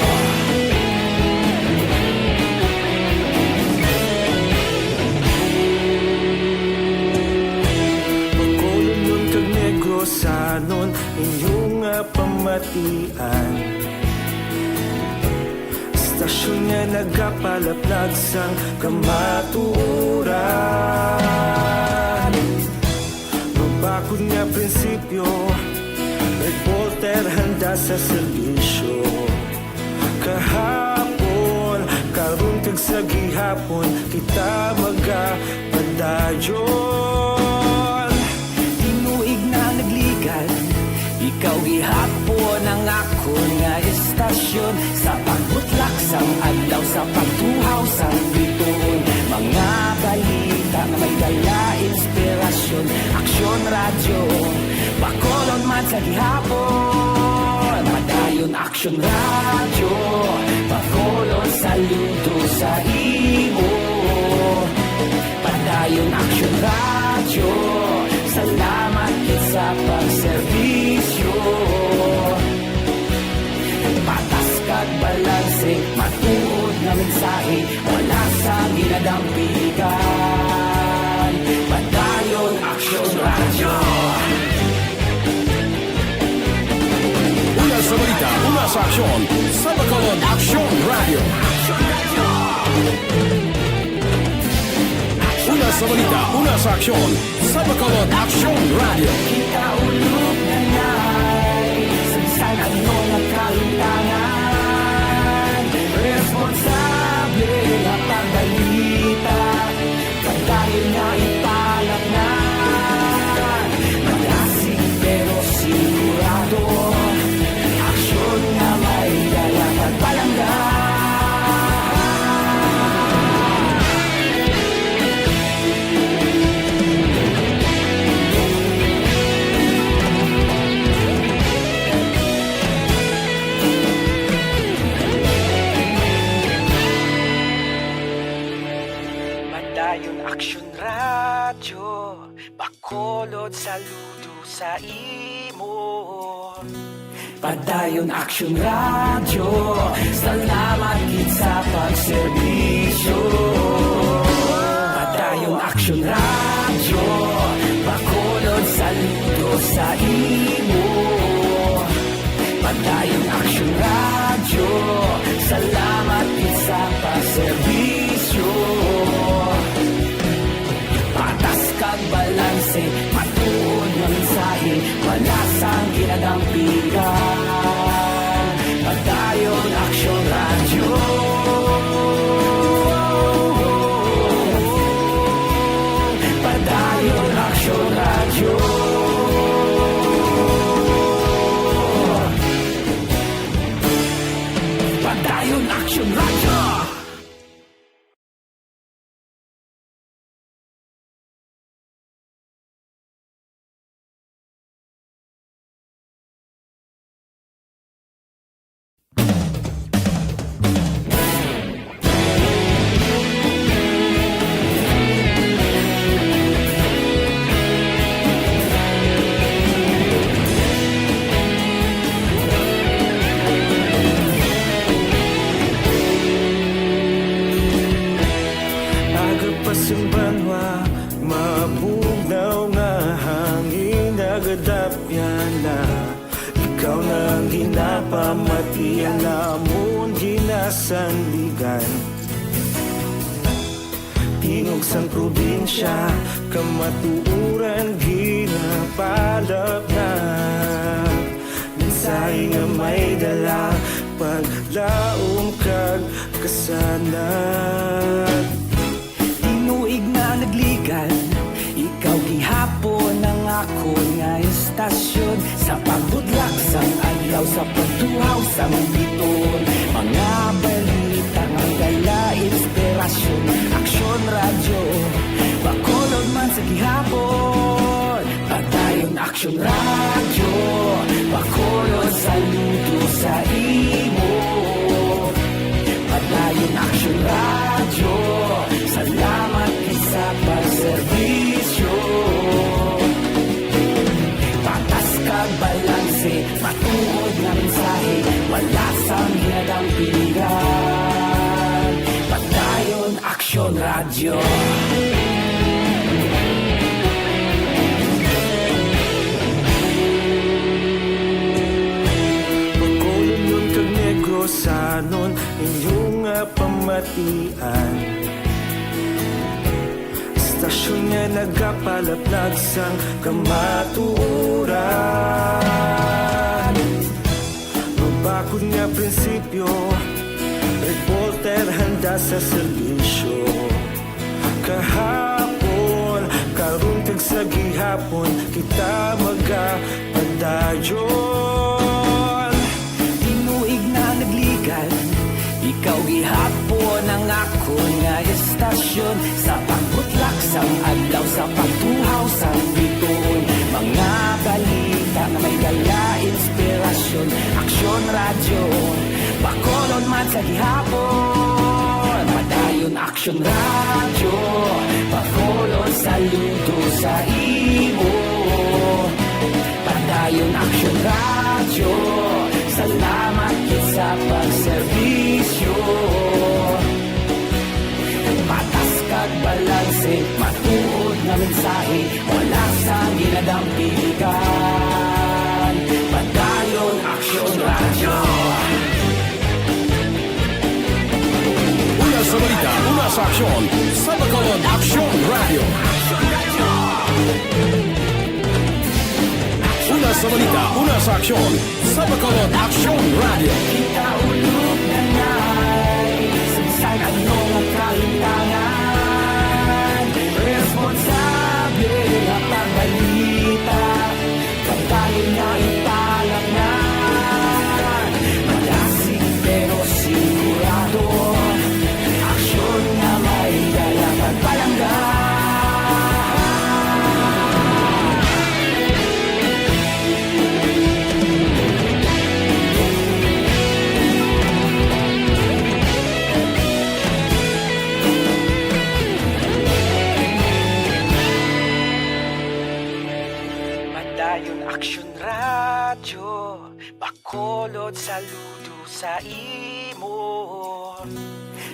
Bacolodnon kag Negrosanon, inyo nga pamatian. Istasyon nga nagapalaplag sang kamatuoran. Mabakod nga prinsipyo, reporter handa sa serbisyo. Kahapon, karon, kag sa gihapon, kita magapadayon. Tinuig na nagligan, ikaw gihapon ang akon nga istasyon. Sa pagbutlak sang adlaw, sa pagtuhaw sang bituon, mga balita nga may dala inspirasyon. Aksyon Radyo, Bacolod man sa gihapon. Padayon Aksyon Radyo, Bacolod, saludo sa imo. Padayon Aksyon Radyo, salamat gid sa pagserbisyo. Patas kag balanse, matuod nga mensahe, wala sang ginadampigan. Padayon Radyo. Una sa balita, una sa aksyon, sa Bacolod Aksyon Radyo. Una sa balita, una sa aksyon, sa Bacolod Aksyon Radyo. Kita ulog na nai, sa bisan ano nga kalutangan, responsable nga pagbalita. Padayon nga ipalatnan, malasig pero sigurado, aksyon nga may dala kag palangga. Padayon Aksyon Radyo, Bacolod, saludo sa imo. Padayon Aksyon Radyo, salamat gid sa pagserbisyo. Padayon Aksyon Radyo, Bacolod, saludo sa imo. Padayon Aksyon Radyo, salamat gid sa pagserbisyo. Patas kag balanse, matuod nga mensahe, wala sang ginadampigan. Padayon Aksyon Radyo. Padayon Aksyon Radyo. Padayon Aksyon Radyo. Aga pa sing banwa, mabugnaw nga hangin nagadapyan na. Ikaw na ang ginapamatian namon ginasandigan. Tingog sang probinsya, kamatuoran ginapalapnap. Mensahe nga may dala, paglaom kag kasanag. Tinuig na nagligan, ikaw gihapon ang akon nga estasyon. Sa pagbutlak sang adlaw, sa pagtuhaw sang biton, mga balita nga dala inspirasyon. Aksyon Radyo, Bacolod man sa gihapon. Padayon Aksyon Radyo, Bacolod, saludo sa imo. Padayon Aksyon Radyo, salamat gid sa pagserbisyo. Patas kag balanse, matuod nga mensahe, wala sang ginadampigan. Padayon Aksyon Radyo. Bacolodnon kag Negrosanon, inyo nga pamatian. Estasyon nga nagapalaplag sang kamatuoran. Mabakod nga prinsipyo, reporter handa sa serbisyo. Kahapon, karon kag sa gihapon, kita magapadayon. Tinuig na nagligan, ikaw gihapon ang akon nga estasyon. Sa pagbutlak sang adlaw, sa pagtuhaw sang biton, mga balita nga may dala inspirasyon. Aksyon Radyo, Bacolod man sa gihapon. Padayon Aksyon Radyo, Bacolod, saludo sa imo. Padayon Aksyon Radyo, salamat gid sa pagserbisyo. Patas kag balanse, matuod nga Mensahe, wala sa ginadampigan. Padayon Aksyon Radyo. Una sa balita, una sa aksyon, sa Bacolod Aksyon Radyo. Una sa balita, una sa aksyon, sa Bacolod Aksyon Radyo. Kita ulog na ngay, saysay ano ang kahintangan. Responsable nga pagbalita, kabahin nga ipalangan. Malasig pero sigurado, aksyon nga may dala kag palangga. Padayon Aksyon Radyo, Bacolod, saludo sa imo.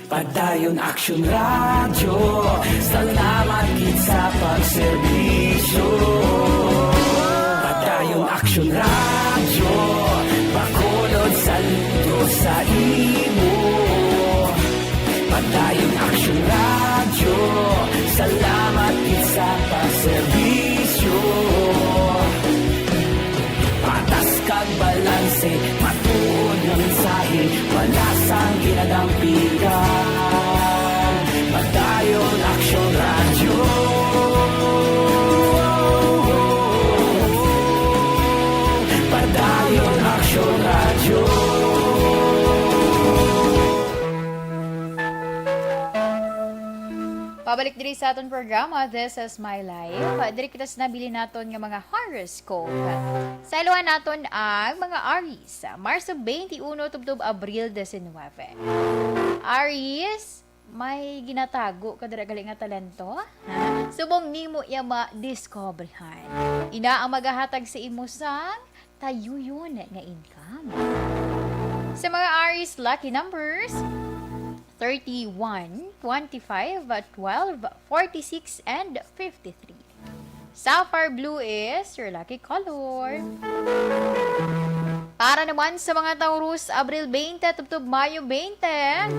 Padayon Aksyon Radyo, salamat gid sa pagserbisyo. Padayon Aksyon Radyo, Bacolod, saludo sa imo. Padayon Aksyon Radyo, salamat gid sa pagserbisyo. Patas kag balanse, matuod nga mensahe, wala sang ginadampigan. Padayon Aksyon Radyo. Padayon Aksyon Radyo. Pabalik diri sa aton programa, This Is My Life. Diri kita sa nabilin naton nga mga horoscope. Sa iluhan naton ang mga Aries, Marso twenty-one tubtob Abril diecinuebe. Aries, may ginatago ka dira gali nga talento, ha? Subong nimo iya ma-discoverhan. Ina ang magahatag sa imo sang tayuyon nga income. Sa mga Aries lucky numbers, thirty-one, twenty-five, twelve, forty-six, and fifty-three. Sapphire blue is your lucky color. Para naman sa mga Taurus, Abril twenty tubtob Mayo twenty.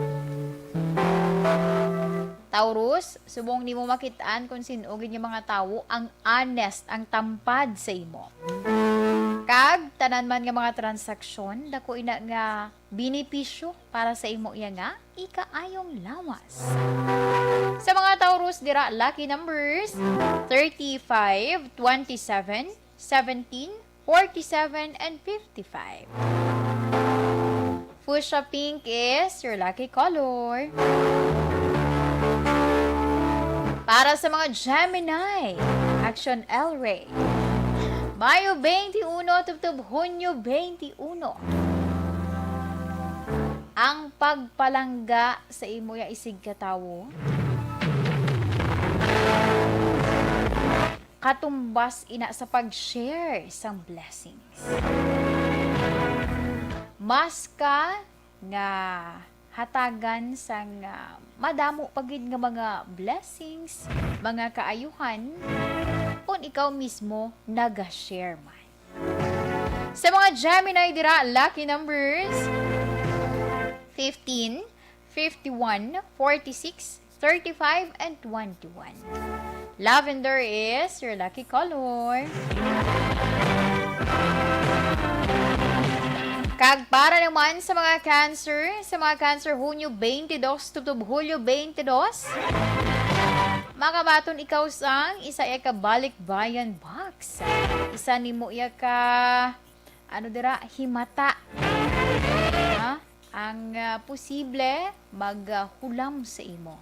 Taurus, subong nimo makit-an kung sin-o gid nga mga tawo ang honest, ang tampad sa imo. Kag tanan man nga mga transaksyon, dako ina nga benepisyo para sa imo iya nga ikaayong lawas. Sa mga Taurus dira, lucky numbers, thirty-five, twenty-seven, seventeen, forty-seven, and fifty-five. Fuchsia pink is your lucky color. Para sa mga Gemini, Action El Rey. Mayo twenty-one tubtob Hunyo twenty-one. Ang pagpalangga sa imo ya isigkatawo katumbas ina sa pag-share sang blessings. Mas ka nga hatagan sang, ah, madamo pa gid nga mga blessings, mga kaayuhan, kung ikaw mismo naga-share man. Sa mga Gemini dira, lucky numbers, fifteen, fifty-one, forty-six, thirty-five, and twenty-one. Lavender is your lucky color. Kag para naman sa mga Cancer, sa mga Cancer, Hunyo twenty-two tubtob Hulyo twenty-two, makabaton ikaw sang isa ya ka balikbayan box. Isa nimo ya ka, ano dira, himata. Ha? Ang, ah, posible, maghulam sa imo.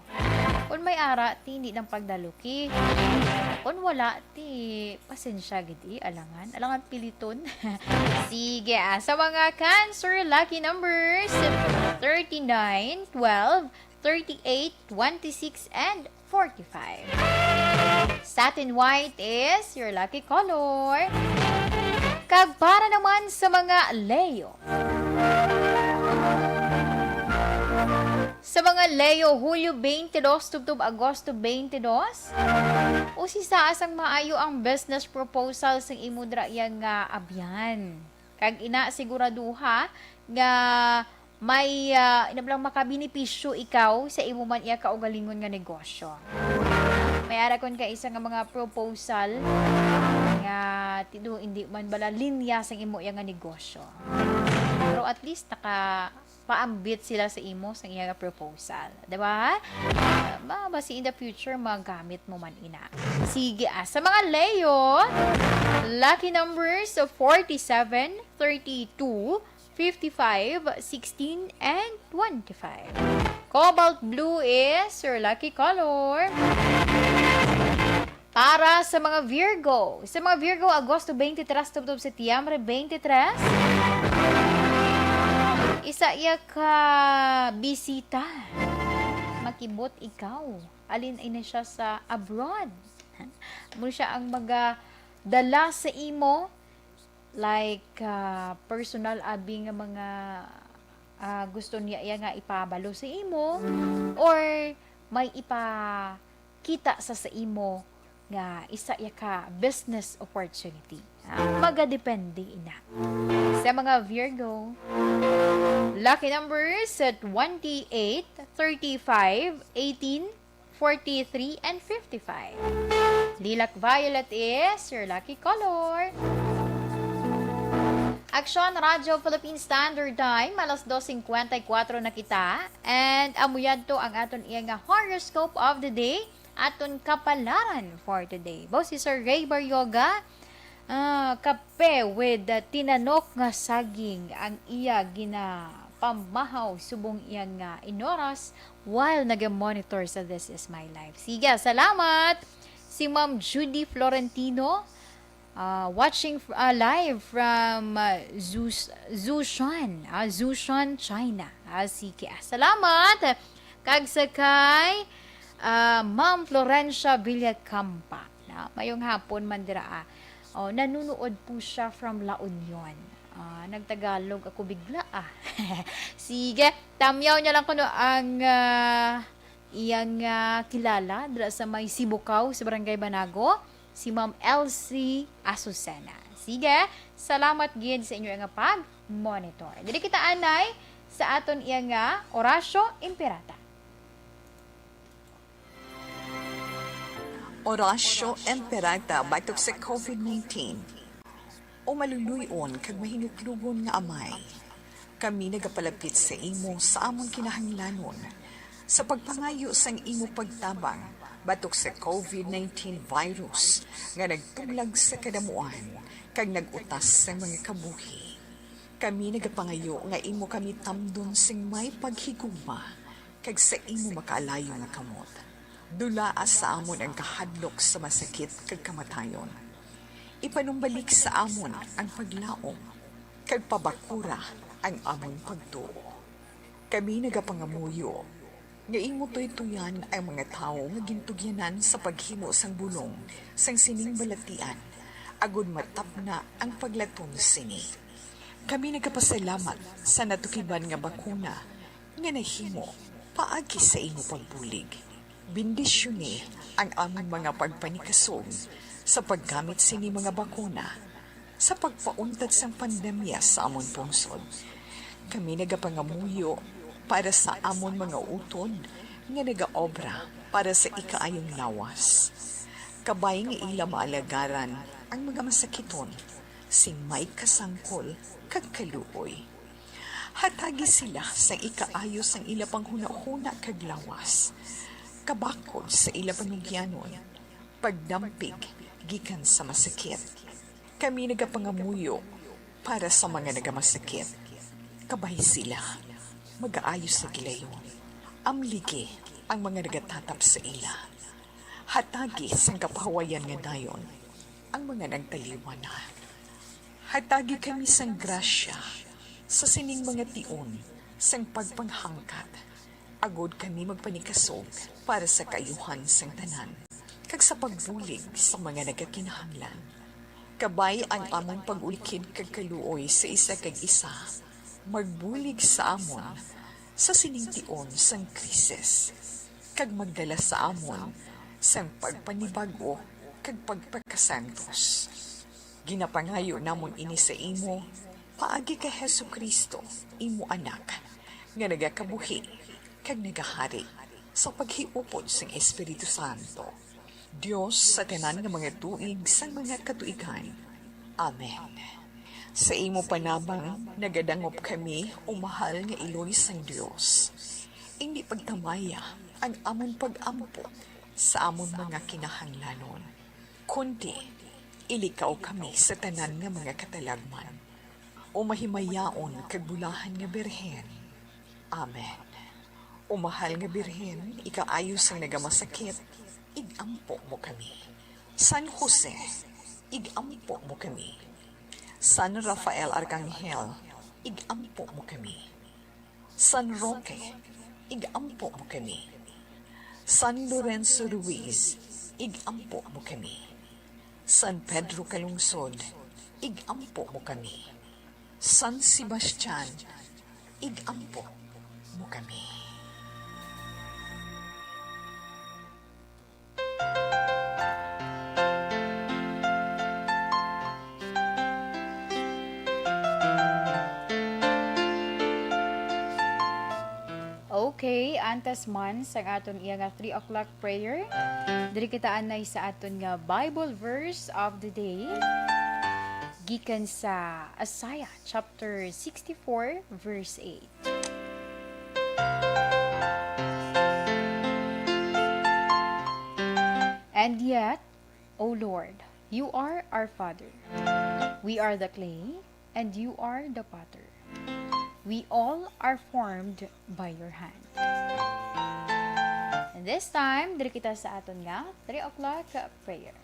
Kung may ara, ti hindi nang pagdaluki. Kung wala, ti pasensya gid, eh, alangan. Alangan piliton. Sige, ah, sa mga Cancer lucky numbers, thirty-nine, twelve, thirty-eight, twenty-six, and forty-five. Satin white is your lucky color. Kag para naman sa mga Leo, Sa mga Leo, Hulyo twenty-two tubtob Agosto twenty-two, usisa sang maayo ang business proposal sang imo dira iya nga abyan. Kag ina, siguraduha nga may, ah, ina lang, makabenepisyo ikaw sa imo man iya kaugalingon nga negosyo. May ara kon ka isa nga mga proposal nga tido hindi man bala linya sang imo iya nga negosyo. Pero at least naka paambit sila sa imo sang iya nga proposal, di ba? Ah, ma-, basi in the future magamit mo man ina. Sige, ah, sa mga Leo, lucky numbers of forty-seven, thirty-two, fifty-five, sixteen, and twenty-five. Cobalt blue is your lucky color. Para sa mga Virgo. Sa mga Virgo, Agosto twenty-three tubtob Setyembre twenty-three, isa iya ka bisita. Makibot ikaw. Alin ini siya sa abroad? Mo siya ang magadala sa imo, like, ah, personal abi nga mga, ah, gusto niya iya nga ipabalo sa imo, or may ipakita sa sa imo nga isa iya ka business opportunity. Ah, magadepende ina. Sa mga Virgo, lucky numbers sa twenty-eight, thirty-five, eighteen, forty-three, and fifty-five. Lilac violet is your lucky color. Aksyon Radyo Philippine Standard Time, alas dos cincuenta y cuatro na kita. And amo yadto ang aton iya nga horoscope of the day, aton kapalaran for today. Bawsi Sir Ray Baryoga, ah, kape with, ah, tinanok nga saging ang iya ginapamahaw subong iya nga inoras while naga-monitor sa This Is My Life. Sige, salamat. Si Ma'am Judy Florentino, ah, watching fr-, ah, live from, ah, Zus-, Zushan, ah, Zushan, China. Ah, sige, ah, salamat. Kag sa kay, ah, Ma'am Florencia Villacampa. Na, mayong hapon man dira, ah. Oh, nanunood po siya from La Union. Ah, nagtagalog ako bigla, ah. Sige, tamyaw niya lang kuno ang, ah, iyang, ah, kilala dira sa may Sibukaw, sa Barangay Banago, si Ma'am Elsie Azucena. Sige, salamat gid sa inyo nga pag-monitor. Diri kita anay sa aton iya nga Orasyo Imperata. Orasyo Imperata batok sa covid nineteen. O maluluy-on kag mahinuklogon nga Amay, kami nagapalapit sa imo sa amon kinahanglanon sa pagpangayo sang imo pagtabang batok sa covid nineteen virus nga nagtuglag sa kadamuan kag nag-utas sang mga kabuhi. Kami nagapangayo nga imo kami tamdon sing may paghigugma kag sa imo makaalayo nga kamot. Dulaa sa amon ang kahadlok sa masakit kag kamatayon. Ipanumbalik sa amon ang paglaom, kag pabakura ang amon pagtuo. Kami nagapangamuyo nga imo tuytoyan ang mga tawo nga gintugyanan sa paghimo sang bulong sang sining balatian, agod matapna ang paglaton sini. Kami nagapasalamat sa natukiban nga bakuna nga nahimo paagi sa imo pagbulig. Bendisyoni ang amon mga pagpanikasog sa paggamit sini mga bakuna sa pagpauntat sang pandemya sa amon pungsod. Kami nagapangamuyo para sa amon mga utod nga nagaobra para sa ikaayong lawas, kabay nga ila maalagaran ang mga masakiton sing may kasangkol kag kaluoy. Hatagi sila sang ikaayo sang ila panghunahuna kag lawas, kabakod sa ila panugyanon, pagdampig gikan sa masakit. Kami nagapangamuyo para sa mga nagamasakit, kabay sila magaayo sa gilayon. Amligi ang mga nagatatap sa ila. Hatagi sang kapahuwayan nga dayon ang mga nagtaliwan na. Hatagi kami sang grasya sa sining mga tion sang pagpanghangkat, agod kami magpanikasog para sa kaayuhan sang tanan, kag sa pagbulig sa mga nagakinahanglan. Kabay ang amon pag-ulkid kag kaluoy sa isa kag isa, magbulig sa amon sa sining tion sang krisis, kag magdala sa amon sang pagpanibag-o kag pagpakasantos. Ginapangayo namon ini sa imo paagi kay Jesu-Cristo, imo Anak, nga nagakabuhi kag nagahari sa paghiupod sang Espiritu Santo, Dios sa tanan nga mga tuig sang mga katuigan. Amen. Sa imo panabang nagadangop kami, o mahal nga Iloy sang Dios. Indi pagtamaya ang amon pag-ampo sa amon mga kinahanglanon, kundi ilikaw kami sa tanan nga mga katalagman. O mahimayaon kag bulahan nga Birhen. Amen. O mahal nga Birhen, ikaayo sang nagamasakit, ig-ampo mo kami. San Jose, ig-ampo mo kami. San Rafael Arcangel, ig-ampo mo kami. San Roque, ig-ampo mo kami. San Lorenzo Ruiz, ig-ampo mo kami. San Pedro Calungsod, ig-ampo mo kami. San Sebastian, ig-ampo mo kami. Okay, antes man sang aton iya nga three o'clock prayer, diri kita anay sa aton nga Bible verse of the day, gikan sa Isaiah chapter sixty-four, verse eight. And yet, O Lord, you are our Father. We are the clay, and you are the potter. We all are formed by your hand. And this time, diri kita sa aton nga three o'clock prayer.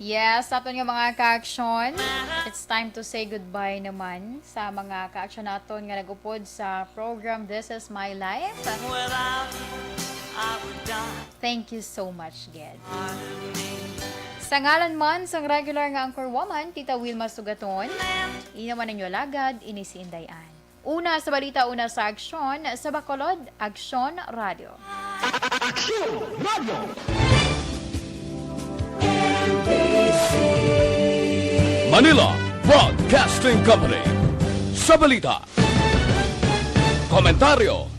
Yes, sa aton nga mga ka-aksyon, it's time to say goodbye naman sa mga ka-aksyon naton nga nag-upod sa program This Is My Life. Thank you so much, Ged. Sa ngalan man sang regular nga anchor woman, Tita Wilma Sugaton, ini naman ninyo alagad, ini si Inday Ann. Una sa balita, una sa aksyon, sa Bacolod, Aksyon Radio. Aksyon Radio. Manila Broadcasting Company. Sa balita, komentaryo,